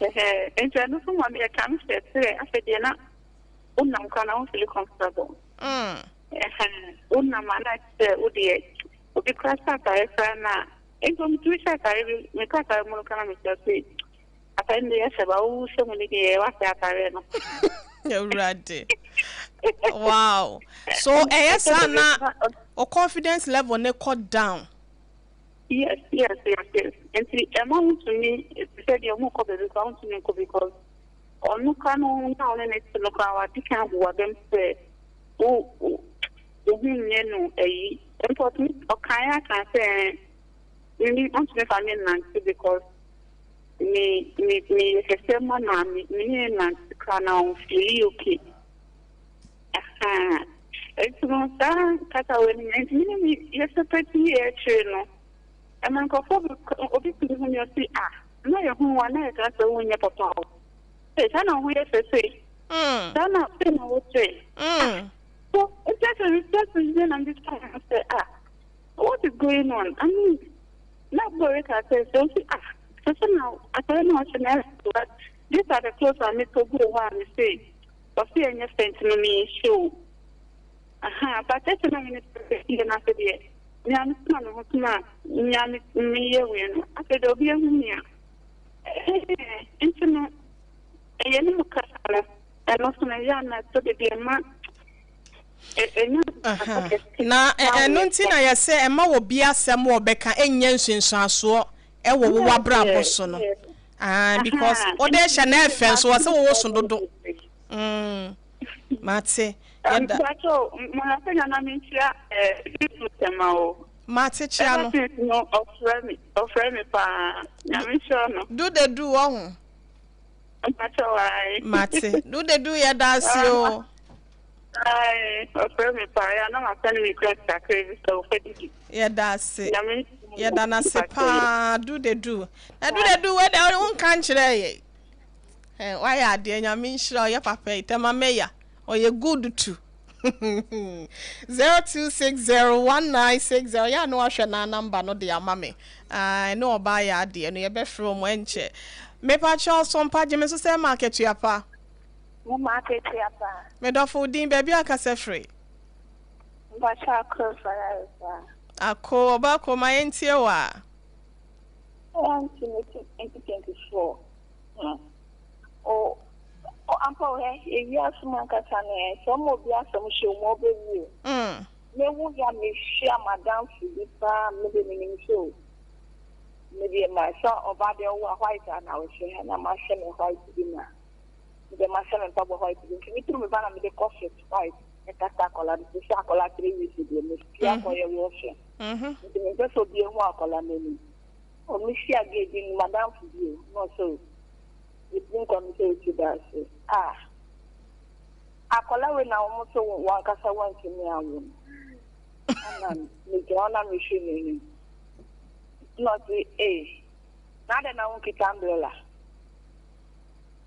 Ɛhɛ nti ɛno nso ma meyɛ ka me hyɛ sɛ afei deɛ na wonam koraa na wo feel comfortable. Ɛhɛ wonam a na kyerɛ wo deɛ obi kora hyɛ atare koraa na nti omitumi hyɛ atare bi mekɔ atare mu no koraa na mehyɛ sɛ atare no deɛ yɛhyɛ ba wowu hyɛ mu no deɛ wasɛ atare no. Awurade. Wow. So ɛyɛ saa na o confidence level ne kɔ down. Yes. Nti ɛma wontumi te sɛ deɛ ɔmo kɔ baabi koraa wontumi nkɔ because ɔno kora no na ɔne ne te no koraa wadi kan abu wabɛm sɛ wo wo ho nyɛ no ayi. Mpo ɔtumi ɔkan aka sɛ me ɔntumi fa me nante because me me me yɛ kɛseɛ ma no a me me ne nante koraa na ɔnfeel okay. Aha. Nti no saa kasa wɔ anim nti me ne me yɛ separate yɛ akyire no ɛma nkurɔfoɔ bi obi tumi hu me ɔsi ah na yɛ hu wa na yɛ ka sɛ wonyɛ papa o. Ee saa na ho yɛ fɛ sei. Saa na sei na wo te. So nti asɛ me stress bi na me bisa ho sɛ ah what is going on? I mean na boy ka sɛ sɛ osi ah sɛ sɛ na atare na ɔhyɛ na ɛfɛ but these are the clothes a metɔ gu hɔ a me say ɔsi ɛnyɛ fɛ nti no me nhyɛ o. Aha but ɛsɛ na me ne sɛ yɛ na afɛ deɛ nea me soma me ho soma nea me meyɛ wei no afɛ deɛ obi ehu me a ɛɛ nti no ɛyɛ ne mu kasa no ɛno so no ɛyɛ ana ɛtɔ de bi ɛma Na ɛno nti na yɛsɛ ɛma wɔ bi asɛm wɔ bɛka ɛnyɛ nsunsuansoɔ ɛwɔ wo wabrabɔ so no. Ah, because wode hyɛ na ɛfɛ nso wɔ sɛ wɔwɔ so dodo. Mate. Yɛda. Mpakyɛw, ma sɛ na menkyia Yesu tɛma o. Mate kyia no. Ever since no ɔfrɛ me, ɔfrɛ me paa. Nyame nhyira no. Du de du wɔ ho. Mpakyɛw ae. Mate. Du de du yɛda ase o. Ae, ɔfrɛ me paa ya na ma send request kakra bi sɛ ɔfɛ didi. Yɛda ase. Yɛda no ase paa du de du. Na du de du wei deɛ wonka nkyerɛ yɛ. Eh, wayɛ adeɛ Nyame nhyira ɔyɛ papa yi. Tɛma Mayor, ɔyɛ good too. 02601960 yɛ a na wahwɛ na number no de ama me. Ah, ɛne ɔbaa yɛ adeɛ no yɛbɛfrɛ wɔn ɛnkyɛ. Mepakyɛw Sompa gye me so sɛ ma akatua pa. Mo ma akatua pa. Me dɔfo wo din baabi a kasa firi. Mpakyɛw Ako Ferrari pa. Ako ɔba Ako ma yɛntie wo a. Ɛyɛ nti me ti 2024 hmm o o ampa o hɛ ewiase mu ankasa no ɛ sɛ ɔma obi asɛm hyɛ wo mu a ɔbɛwu o. Mewu ya mehyia m'adamfo bi paa me de menim sɛ o me deɛ ma sɛ ɔba deɛ ɔwo a white a na ɔhyɛ na mahyɛ me white bi na me deɛ mahyɛ me mpaboa white bi nti meturu me ba na mede corset white ɛkata akwadaa no te sɛ akwadaa 3 weeks deɛ mepia akɔyɛ washing nti mempɛ sɛ obi ehu akwadaa no anim. O mehyia gay bi no madamfo bi o na ɔsɛ o ɛtumi nkɔ me sɛ ɔti da ase ah akwadaa wei na wɔn sɛ wɔn ankasa wɔntumi awo no ɛna megyina hɔ na mehwɛ n'anim na ɔse ee na adɛn na wonkita umbrella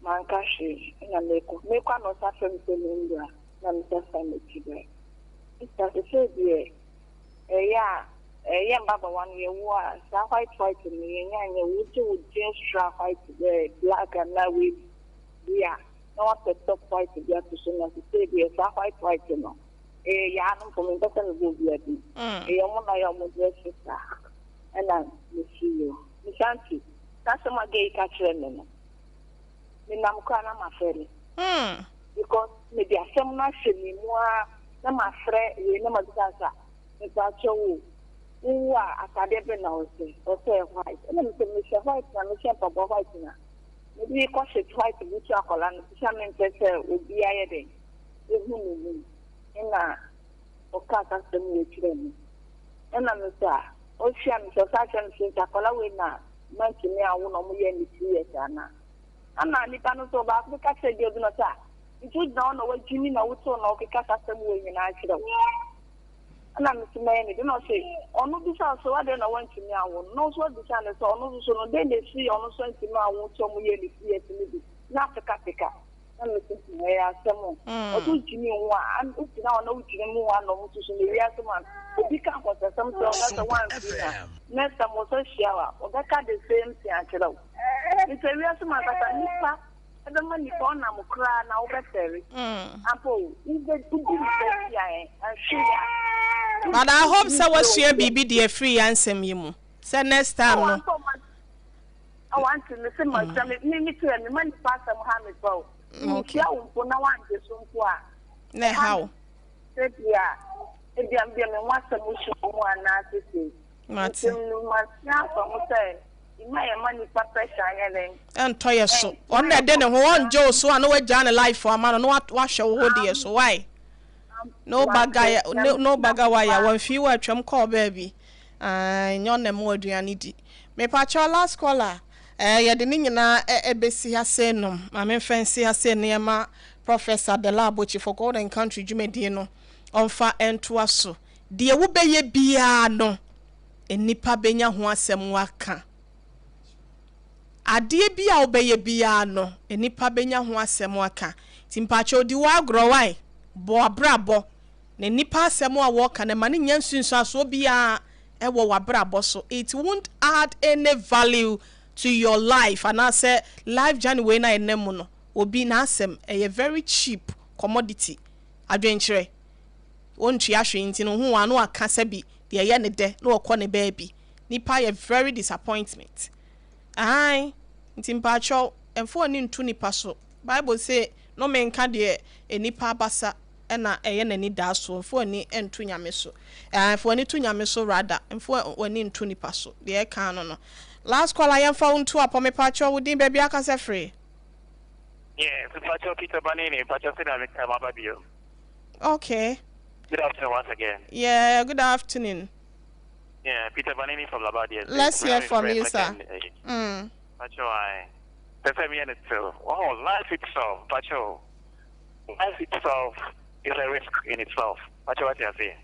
manka hwee ɛna mekɔ mekɔ a na ɔsa frɛ me sɛ membra na mesa san m'akyi bae sista sesei deɛ ɛyɛ a ɛyɛ mmabaawa no yɛwo a saa white white no yɛnya nyɛ wogye wo jeans tra white eh, black anaa wei bi a na wapɛ top white bi ato so na sesei deɛ saa white white no ɛyɛ yaa no mpo mempɛ sɛ mebɔ obi adi ɛyɛ ɔmo na yɛ ɔmo dress saa ɛna mesi yɛ mesanti saa asɛm a gay ka kyerɛ me no menam koraa na mafɛre because mede asɛm no ahyɛ me mu a na mafrɛ wei na mabisa sa mepakyɛw o wowu a atadeɛ bɛn na ɔhyɛ ɔsɛ white ɛna mesɛ mehyɛ white na mehyɛ mpaboa white na mede kɔhyɛ white butu akwadaa no sɛ mempɛ sɛ obi ayɛ dɛn ehu ne mu ɛna ɔka asɛm wɔ kyerɛ me ɛna mesɛ a ɔhyia me sɛ ɔsa kyerɛ me sɛ nti akwadaa wei na mantumi awo na ɔmo yɛ ne 2 years ana ɛna nipa no nso ɔbaako bi ka kyerɛ deɛ obi no sɛ a nti wogyina hɔ na wagyimi na wotew na ɔkeka saa asɛm wei nyinaa kyerɛ wo ɛna mesi mɛyɛ ne de na ɔse ɔno bisa so adɛn na wantumi awo no na ɔso abisa ne sɛ ɔno nso so no dɛn na esi ɔno nso antumi awo nti ɔmo yɛ ne CS no bi na atekateka na mesi hmm ɛyɛ asɛm o ɔso wogyimi ho a wogyina hɔ na wogyina mu ho a na ɔmo nso so no ewiase mu a obi ka nkɔsɛsɛm sɛ ɔka sɛ wamfiri na next time wɔsɔ hyia wo a ɔbɛka the same thing akyerɛ wo nti ewiase mu ankasa nipa ɛbɛma nipa ɔnam koraa na wobɛfɛre ampa o wobɛ wodi nipa akyi a ɛ ɛnhwe ya But I hope sɛ woasua biribi de afiri yɛn asɛm yi mu sɛ next time no. Ɔwante me se ma sɛ me me me kyerɛ me ma nipa asɛm ha me pa o. Okay. Mehyia wo mpo na wangye so mpo a. Na ɛha wo. Sɛ bia ebia bia me ho asɛm hyɛ wo mu anaa sese. Mate. Nti no masua afa ho sɛ mma yɛ ma nipa pressure anyɛ dɛn. Ɛntɔ yɛ so. Ɔno na ɛde ne ho ɔngye wo so a na wagyaa ne life ama no na wahwɛ wo ho deɛ so why? No baga no, no baga wire wɔmfii wɔ atwam kɔɔ baabi. Ae, nyɛ ɔna mu aduane di. Mepakyɛw last caller eh, yɛde ne nyinaa ɛbɛsi ha sei nom. Ma memfa nsi ha sei nneɛma Professor Dela Abotsi for God and Country dwumadie no ɔmfa ntoa so. Deɛ wobɛyɛ biara no, nnipa bɛnya ho asɛm aka. Adeɛ bi a wobɛyɛ biara no, nnipa bɛnya ho asɛm aka. Nti mpakyɛw di w'agorɔ wae, bɔ abrabɔ, na nnipa asɛm a wɔka no, mma no nnya nsunsuansoɔ biara wɔ w'abrabɔ so. It won't add any value to your life anaasɛ life journey wei no a yɛnam mu no, obi n'asɛm ɛyɛ very cheap commodity, adwenkyerɛ. Ɔntua hwee nti no, wohu wɔn a na wɔaka sɛbi deɛ ɛyɛ ne dɛ na wɔkɔ ne baabi. Nipa yɛ very disappointment. Aane, nti mpaakyɛw, mfa w'ani nto nipa so. Bible se, Nnome nka deɛ nnipa abasa na ɛyɛ n'ani daa soɔ. Mfa w'ani nto Nyame so. Aane, fa w'ani to Nyame so rather, mfa w'ani nto nipa so. Deɛ ɛka ano no. Last caller, yɛmfa wo nto apɔ, mepaakyɛw, wo din, baabi a akasa firi? Yeah, mepakyɛw Peter Banini, mepakyɛw sɛnea meka maba bio. Okay. Good afternoon once again. Yeah, good afternoon. Yeah, Peter Vanini from Labadi. Let's hear from you, sir. Pacho, I. Oh, life itself, Pacho. Life itself is a risk in itself. Pacho, what you say?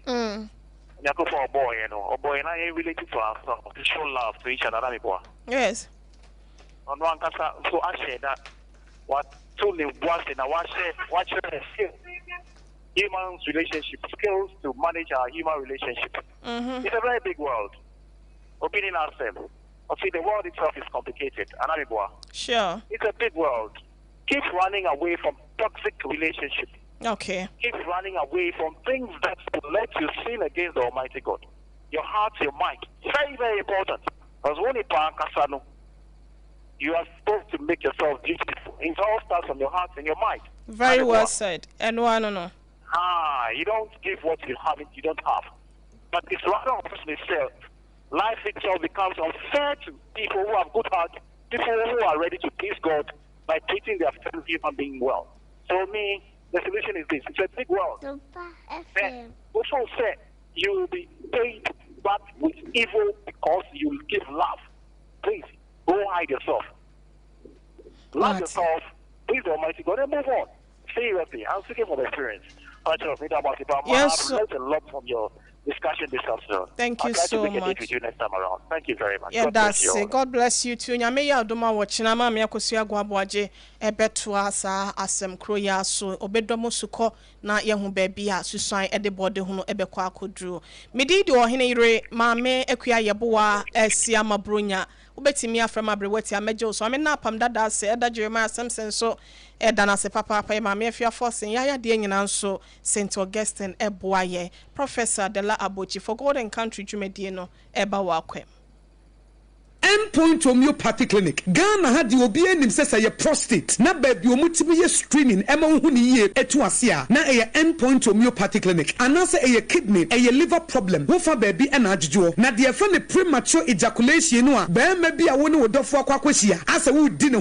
Nyankopɔn ɔbɔɔ yɛn no, ɔbɔɔ yɛn na yɛn relate to ourselves, to show love to each other, na meboa. Yes. Ɔno ankasa nso ahyɛ da, wato ne bo ase na wahyɛ, wakyerɛ yɛn skills, human relationship, skills to manage our human relationship. It's a very big world. Obi ni n'asɛm. Ɔsi the world itself is complicated, ana meboa. Sure. It's a big world. Keep running away from toxic relationship. Okay. Keep running away from things that will let you sin against the Almighty God. Your heart, your mind, very, very important. Because when you you are supposed to make yourself beautiful. It all starts from your heart and your mind. Very well said. And one no. Ah, you don't give what you have, you don't have. But it's rather unfortunate itself. Life itself becomes unfair to people who have good heart, people who are ready to please God by treating their fellow human being well. So me, the solution is this. It's a big world. Also say you will be paid back with evil because you give love. Please, go hide yourself. Love yourself, please Almighty God, and move on. Seriously, I'm speaking from experience. Yes. I've learned a lot from your discussion this afternoon. Thank you I'll try so to make a date much. with you next time around. Thank you very much. Yeah, God bless that's you all. it. God bless you too. Nyame yɛ adom a wɔkyena ma me Akosua Agoaboagye ɛbɛtoa saa asɛm koro yi aso. Ɔbɛdɔ mo sukɔ na yɛho baabi a susuan ɛde bɔde ho no ɛbɛkɔ akɔduro. Medi de ɔhene yere Maame Akua Yɛboa ɛsi ama Bronya. Wobɛtumi afrɛ ma aberɛwati amɛgye wo so. Ame na apam dada ase ɛda Jeremiah Simpson so ɛda n'ase papaapa. Yɛ Maame Afia Forson yɛayɛ nyinaa nso St. Augustine ɛboa yɛ. Professor Dela Abochi for Golden Country dwumadie no ɛba wɔ akwam. Endpoint Homeopathy Clinic Ghana ha deɛ, obi anim sɛ sɛ yɛ prostate na baabi ɔmo tumi yɛ screening ɛma wohu ne yie ɛtu ase a, na ɛyɛ Endpoint Homeopathy Clinic, anaasɛ ɛyɛ kidney, ɛyɛ liver problem, wofa baabi ɛna adwodwoɔ na deɛ ɛfɛ ne premature ejaculation no a, bɛrima bi a wo ne wo dɔfo akɔ akɔhyia asɛ wodi ne